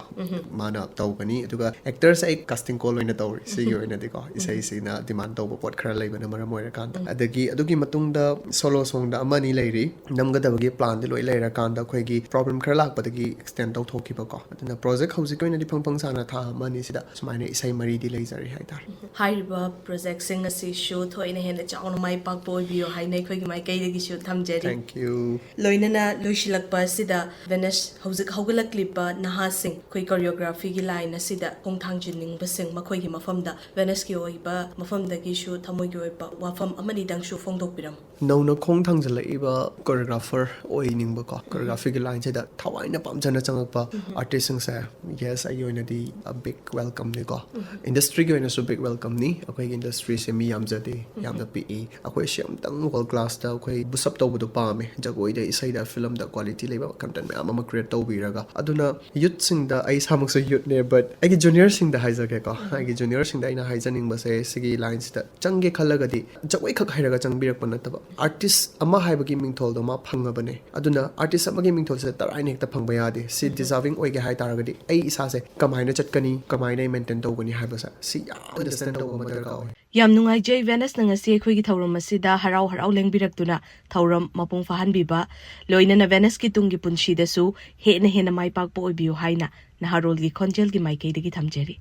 ꯃꯥꯅ ꯇꯧꯒꯅꯤ꯫ ꯑꯗꯨꯒ actors ꯑꯩ casting call ꯑꯣꯏꯅ ꯇꯧꯔꯤ ꯁꯤꯒꯤ ꯑꯣꯏꯅꯗꯤꯀꯣ꯫ ꯏꯁꯩꯁꯤꯅ demand ꯇꯧꯕ ꯄꯣꯠ ꯈꯔ ꯂꯩꯕꯅ ꯃꯔꯝ ꯑꯣꯏꯔꯀꯥꯟꯗ꯫ ꯑꯗꯒꯤ ꯑꯗꯨꯒꯤ ꯃꯇꯨꯡꯗ solo song ꯗ ꯑꯃ ꯑꯅꯤ ꯂꯩꯔꯤ꯫ ꯅꯝꯒꯗꯕꯒꯤ plan ꯗꯤ ꯂꯣꯏ ꯂꯩꯔꯀꯥꯟꯗ ꯑꯩꯈꯣꯏꯒꯤ problem ꯈꯔ ꯂꯥꯛꯄꯗꯒꯤ extend ꯇꯧꯊꯣꯛꯈꯤꯕꯀꯣ꯫ ꯑꯗꯨꯅ project ꯍꯧꯖꯤꯛꯀꯤ ꯑꯣꯏꯅꯗꯤ ꯐꯪ ꯐꯪ ꯁꯥꯅ ꯊꯥ ꯑꯃ ꯑꯅꯤ ꯁꯤꯗ ꯁꯨꯃꯥꯏꯅ ꯏꯁꯩ ꯃꯔꯤꯗꯤ ꯂꯩꯖꯔꯤ ꯍꯥꯏꯇꯥꯔꯦ꯫ ꯍꯥꯏꯔꯤꯕ project ꯁꯤꯡ ꯑꯁꯤꯁꯨ ꯊꯣꯏꯅ ꯍꯦꯟꯅ ꯆꯥꯎꯅ ꯃꯥꯏ ꯄꯥꯛꯄ ꯑꯣꯏꯕꯤꯌꯨ ꯍꯥꯏꯅ ꯑꯩꯈꯣꯏꯒꯤ ꯃꯥꯏꯀꯩꯗꯒꯤꯁꯨ ꯊꯝꯖꯔꯤ꯫ Thank you. ꯂꯣꯏꯅꯅ ꯂꯣꯏꯁꯤꯜꯂꯛꯄ ꯑꯁꯤꯗ ꯚꯦꯅꯁ, ꯍꯧꯖꯤꯛ ꯍꯧꯒꯠꯂꯛꯂꯤꯕ ꯅꯍꯥꯁꯤꯡ, ꯑꯩꯈꯣꯏ choreography ꯒꯤ line ꯑꯁꯤꯗ ꯈꯣꯡ ꯊꯥꯡꯖꯤꯟꯅꯤꯡꯕꯁꯤꯡ, ꯃꯈꯣꯏꯒꯤ ꯃꯐꯝꯗ, ꯚꯦꯅꯁꯀꯤ ꯑꯣꯏꯕ ꯃꯐꯝꯗꯒꯤꯁꯨ ꯊꯃꯣꯏꯒꯤ ꯑꯣꯏꯕ ꯋꯥꯐꯝ ꯑꯃꯅꯤꯗꯪꯁꯨ ꯐꯣꯡꯗꯣꯛꯄꯤꯔꯝꯃꯨ꯫ ꯅꯧꯅ ꯈꯣꯡ ꯊꯥꯡꯖꯤꯜꯂꯛꯏꯕ choreographer ꯑꯣꯏꯅꯤꯡꯕꯀꯣ, choreography ꯒꯤ line ꯁꯤꯗ ꯊꯋꯥꯏꯅ ꯄꯥꯝꯖꯅ ꯆꯪꯉꯛꯄ artist ꯁꯤꯡꯁꯦ, yes, ꯑꯩꯒꯤ ꯑꯣꯏꯅꯗꯤ a big welcome ꯅꯤꯀꯣ꯫ Industry ꯒꯤ ꯑꯣꯏꯅꯁꯨ big welcome ꯅꯤ꯫ ꯑꯩꯈꯣꯏꯒꯤ industry ꯁꯦ ꯃꯤ ꯌꯥꯝꯖꯗꯦ, ꯌꯥꯝꯅ ꯄꯤꯛꯏ꯫ ꯑꯩꯈꯣꯏ ꯁꯤ ꯑꯃꯨꯛꯇꯪ world class ꯇ ꯑꯩꯈꯣꯏ boost up ꯇꯧꯕꯗꯣ ꯄꯥꯝꯃꯦ꯫ ꯖꯒꯣꯏꯗ, ꯏꯁꯩꯗ, film ꯗ quality ꯂꯩꯕ content ꯃꯌꯥꯝ ꯑꯃ create ꯇꯧꯕꯤꯔꯒ꯫ ꯑꯗꯨꯅ youth ꯁꯤꯡꯗ, ꯑꯩ ꯏꯁꯥꯃꯛꯁꯨ youth ꯅꯦ, but ꯑꯩꯒꯤ junior ꯁꯤꯡꯗ ꯍꯥꯏꯖꯒꯦꯀꯣ꯫ ꯑꯩꯒꯤ junior ꯁꯤꯡꯗ ꯑꯩꯅ ꯍꯥꯏꯖꯅꯤꯡꯕꯁꯦ, ꯁꯤꯒꯤ line ꯁꯤꯗ ꯆꯪꯒꯦ ꯈꯜꯂꯒꯗꯤ ꯖꯒꯣꯏ ꯈꯛ ꯍꯩꯔꯒ ꯆꯪꯕꯤꯔꯛꯄ ꯅꯠꯇꯕ, artist ꯑꯃ ꯍꯥꯏꯕꯒꯤ ꯃꯤꯡꯊꯣꯜꯗꯣ ꯃꯥ ꯐꯪꯉꯕꯅꯦ꯫ ꯑꯗꯨꯅ artist ꯑꯃꯒꯤ ꯃꯤꯡꯊꯣꯜꯁꯦ ꯇꯔꯥꯏꯅ ꯍꯦꯛꯇ ꯐꯪꯕ ꯌꯥꯗꯦ꯫ ꯁꯤ deserving ꯑꯣꯏꯒꯦ ꯍꯥꯏ ꯇꯥꯔꯒꯗꯤ ꯑꯩ ꯏꯁꯥꯁꯦ ꯀꯃꯥꯏꯅ ꯆꯠꯀꯅꯤ, ꯀꯃꯥꯏꯅ ꯑꯩ maintain ꯇꯧꯒꯅꯤ ꯍꯥꯏꯕꯁꯦ, ꯁꯤ ꯌꯥꯝ understand ꯇꯧꯕ ꯑꯃ ꯗꯔꯀꯥꯔ ꯑꯣꯏ꯫ ꯌꯥꯝ ꯅꯨꯡꯉꯥꯏꯖꯩ, ꯚꯦꯅꯁꯅ ꯉꯁꯤ ꯑꯩꯈꯣꯏꯒꯤ ꯊꯧꯔꯝ ꯑꯁꯤꯗ ꯍꯔꯥꯎ ꯍꯔꯥꯎ ꯂꯦꯡꯕꯤꯔꯛꯇꯨꯅ ꯊꯧꯔꯝ ꯃꯄꯨꯡ ꯐꯥꯍꯟꯕꯤꯕ, ꯂꯣꯏꯅꯅ ꯚꯦꯅꯁꯀꯤ ꯇꯨꯡꯒꯤ ꯄꯨꯟꯁꯤꯗꯁꯨ ꯍꯦꯟꯅ ꯍꯦꯟꯅ ꯃꯥꯏ ꯄꯥꯛꯄ ꯑꯣꯏꯕꯤꯌꯨ ꯍꯥꯏꯅ ꯅꯍꯥꯔꯣꯜꯒꯤ ꯈꯣꯟꯖꯦꯜꯒꯤ ꯃꯥꯏꯀꯩꯗꯒꯤ ꯊꯝꯖꯔꯤ꯫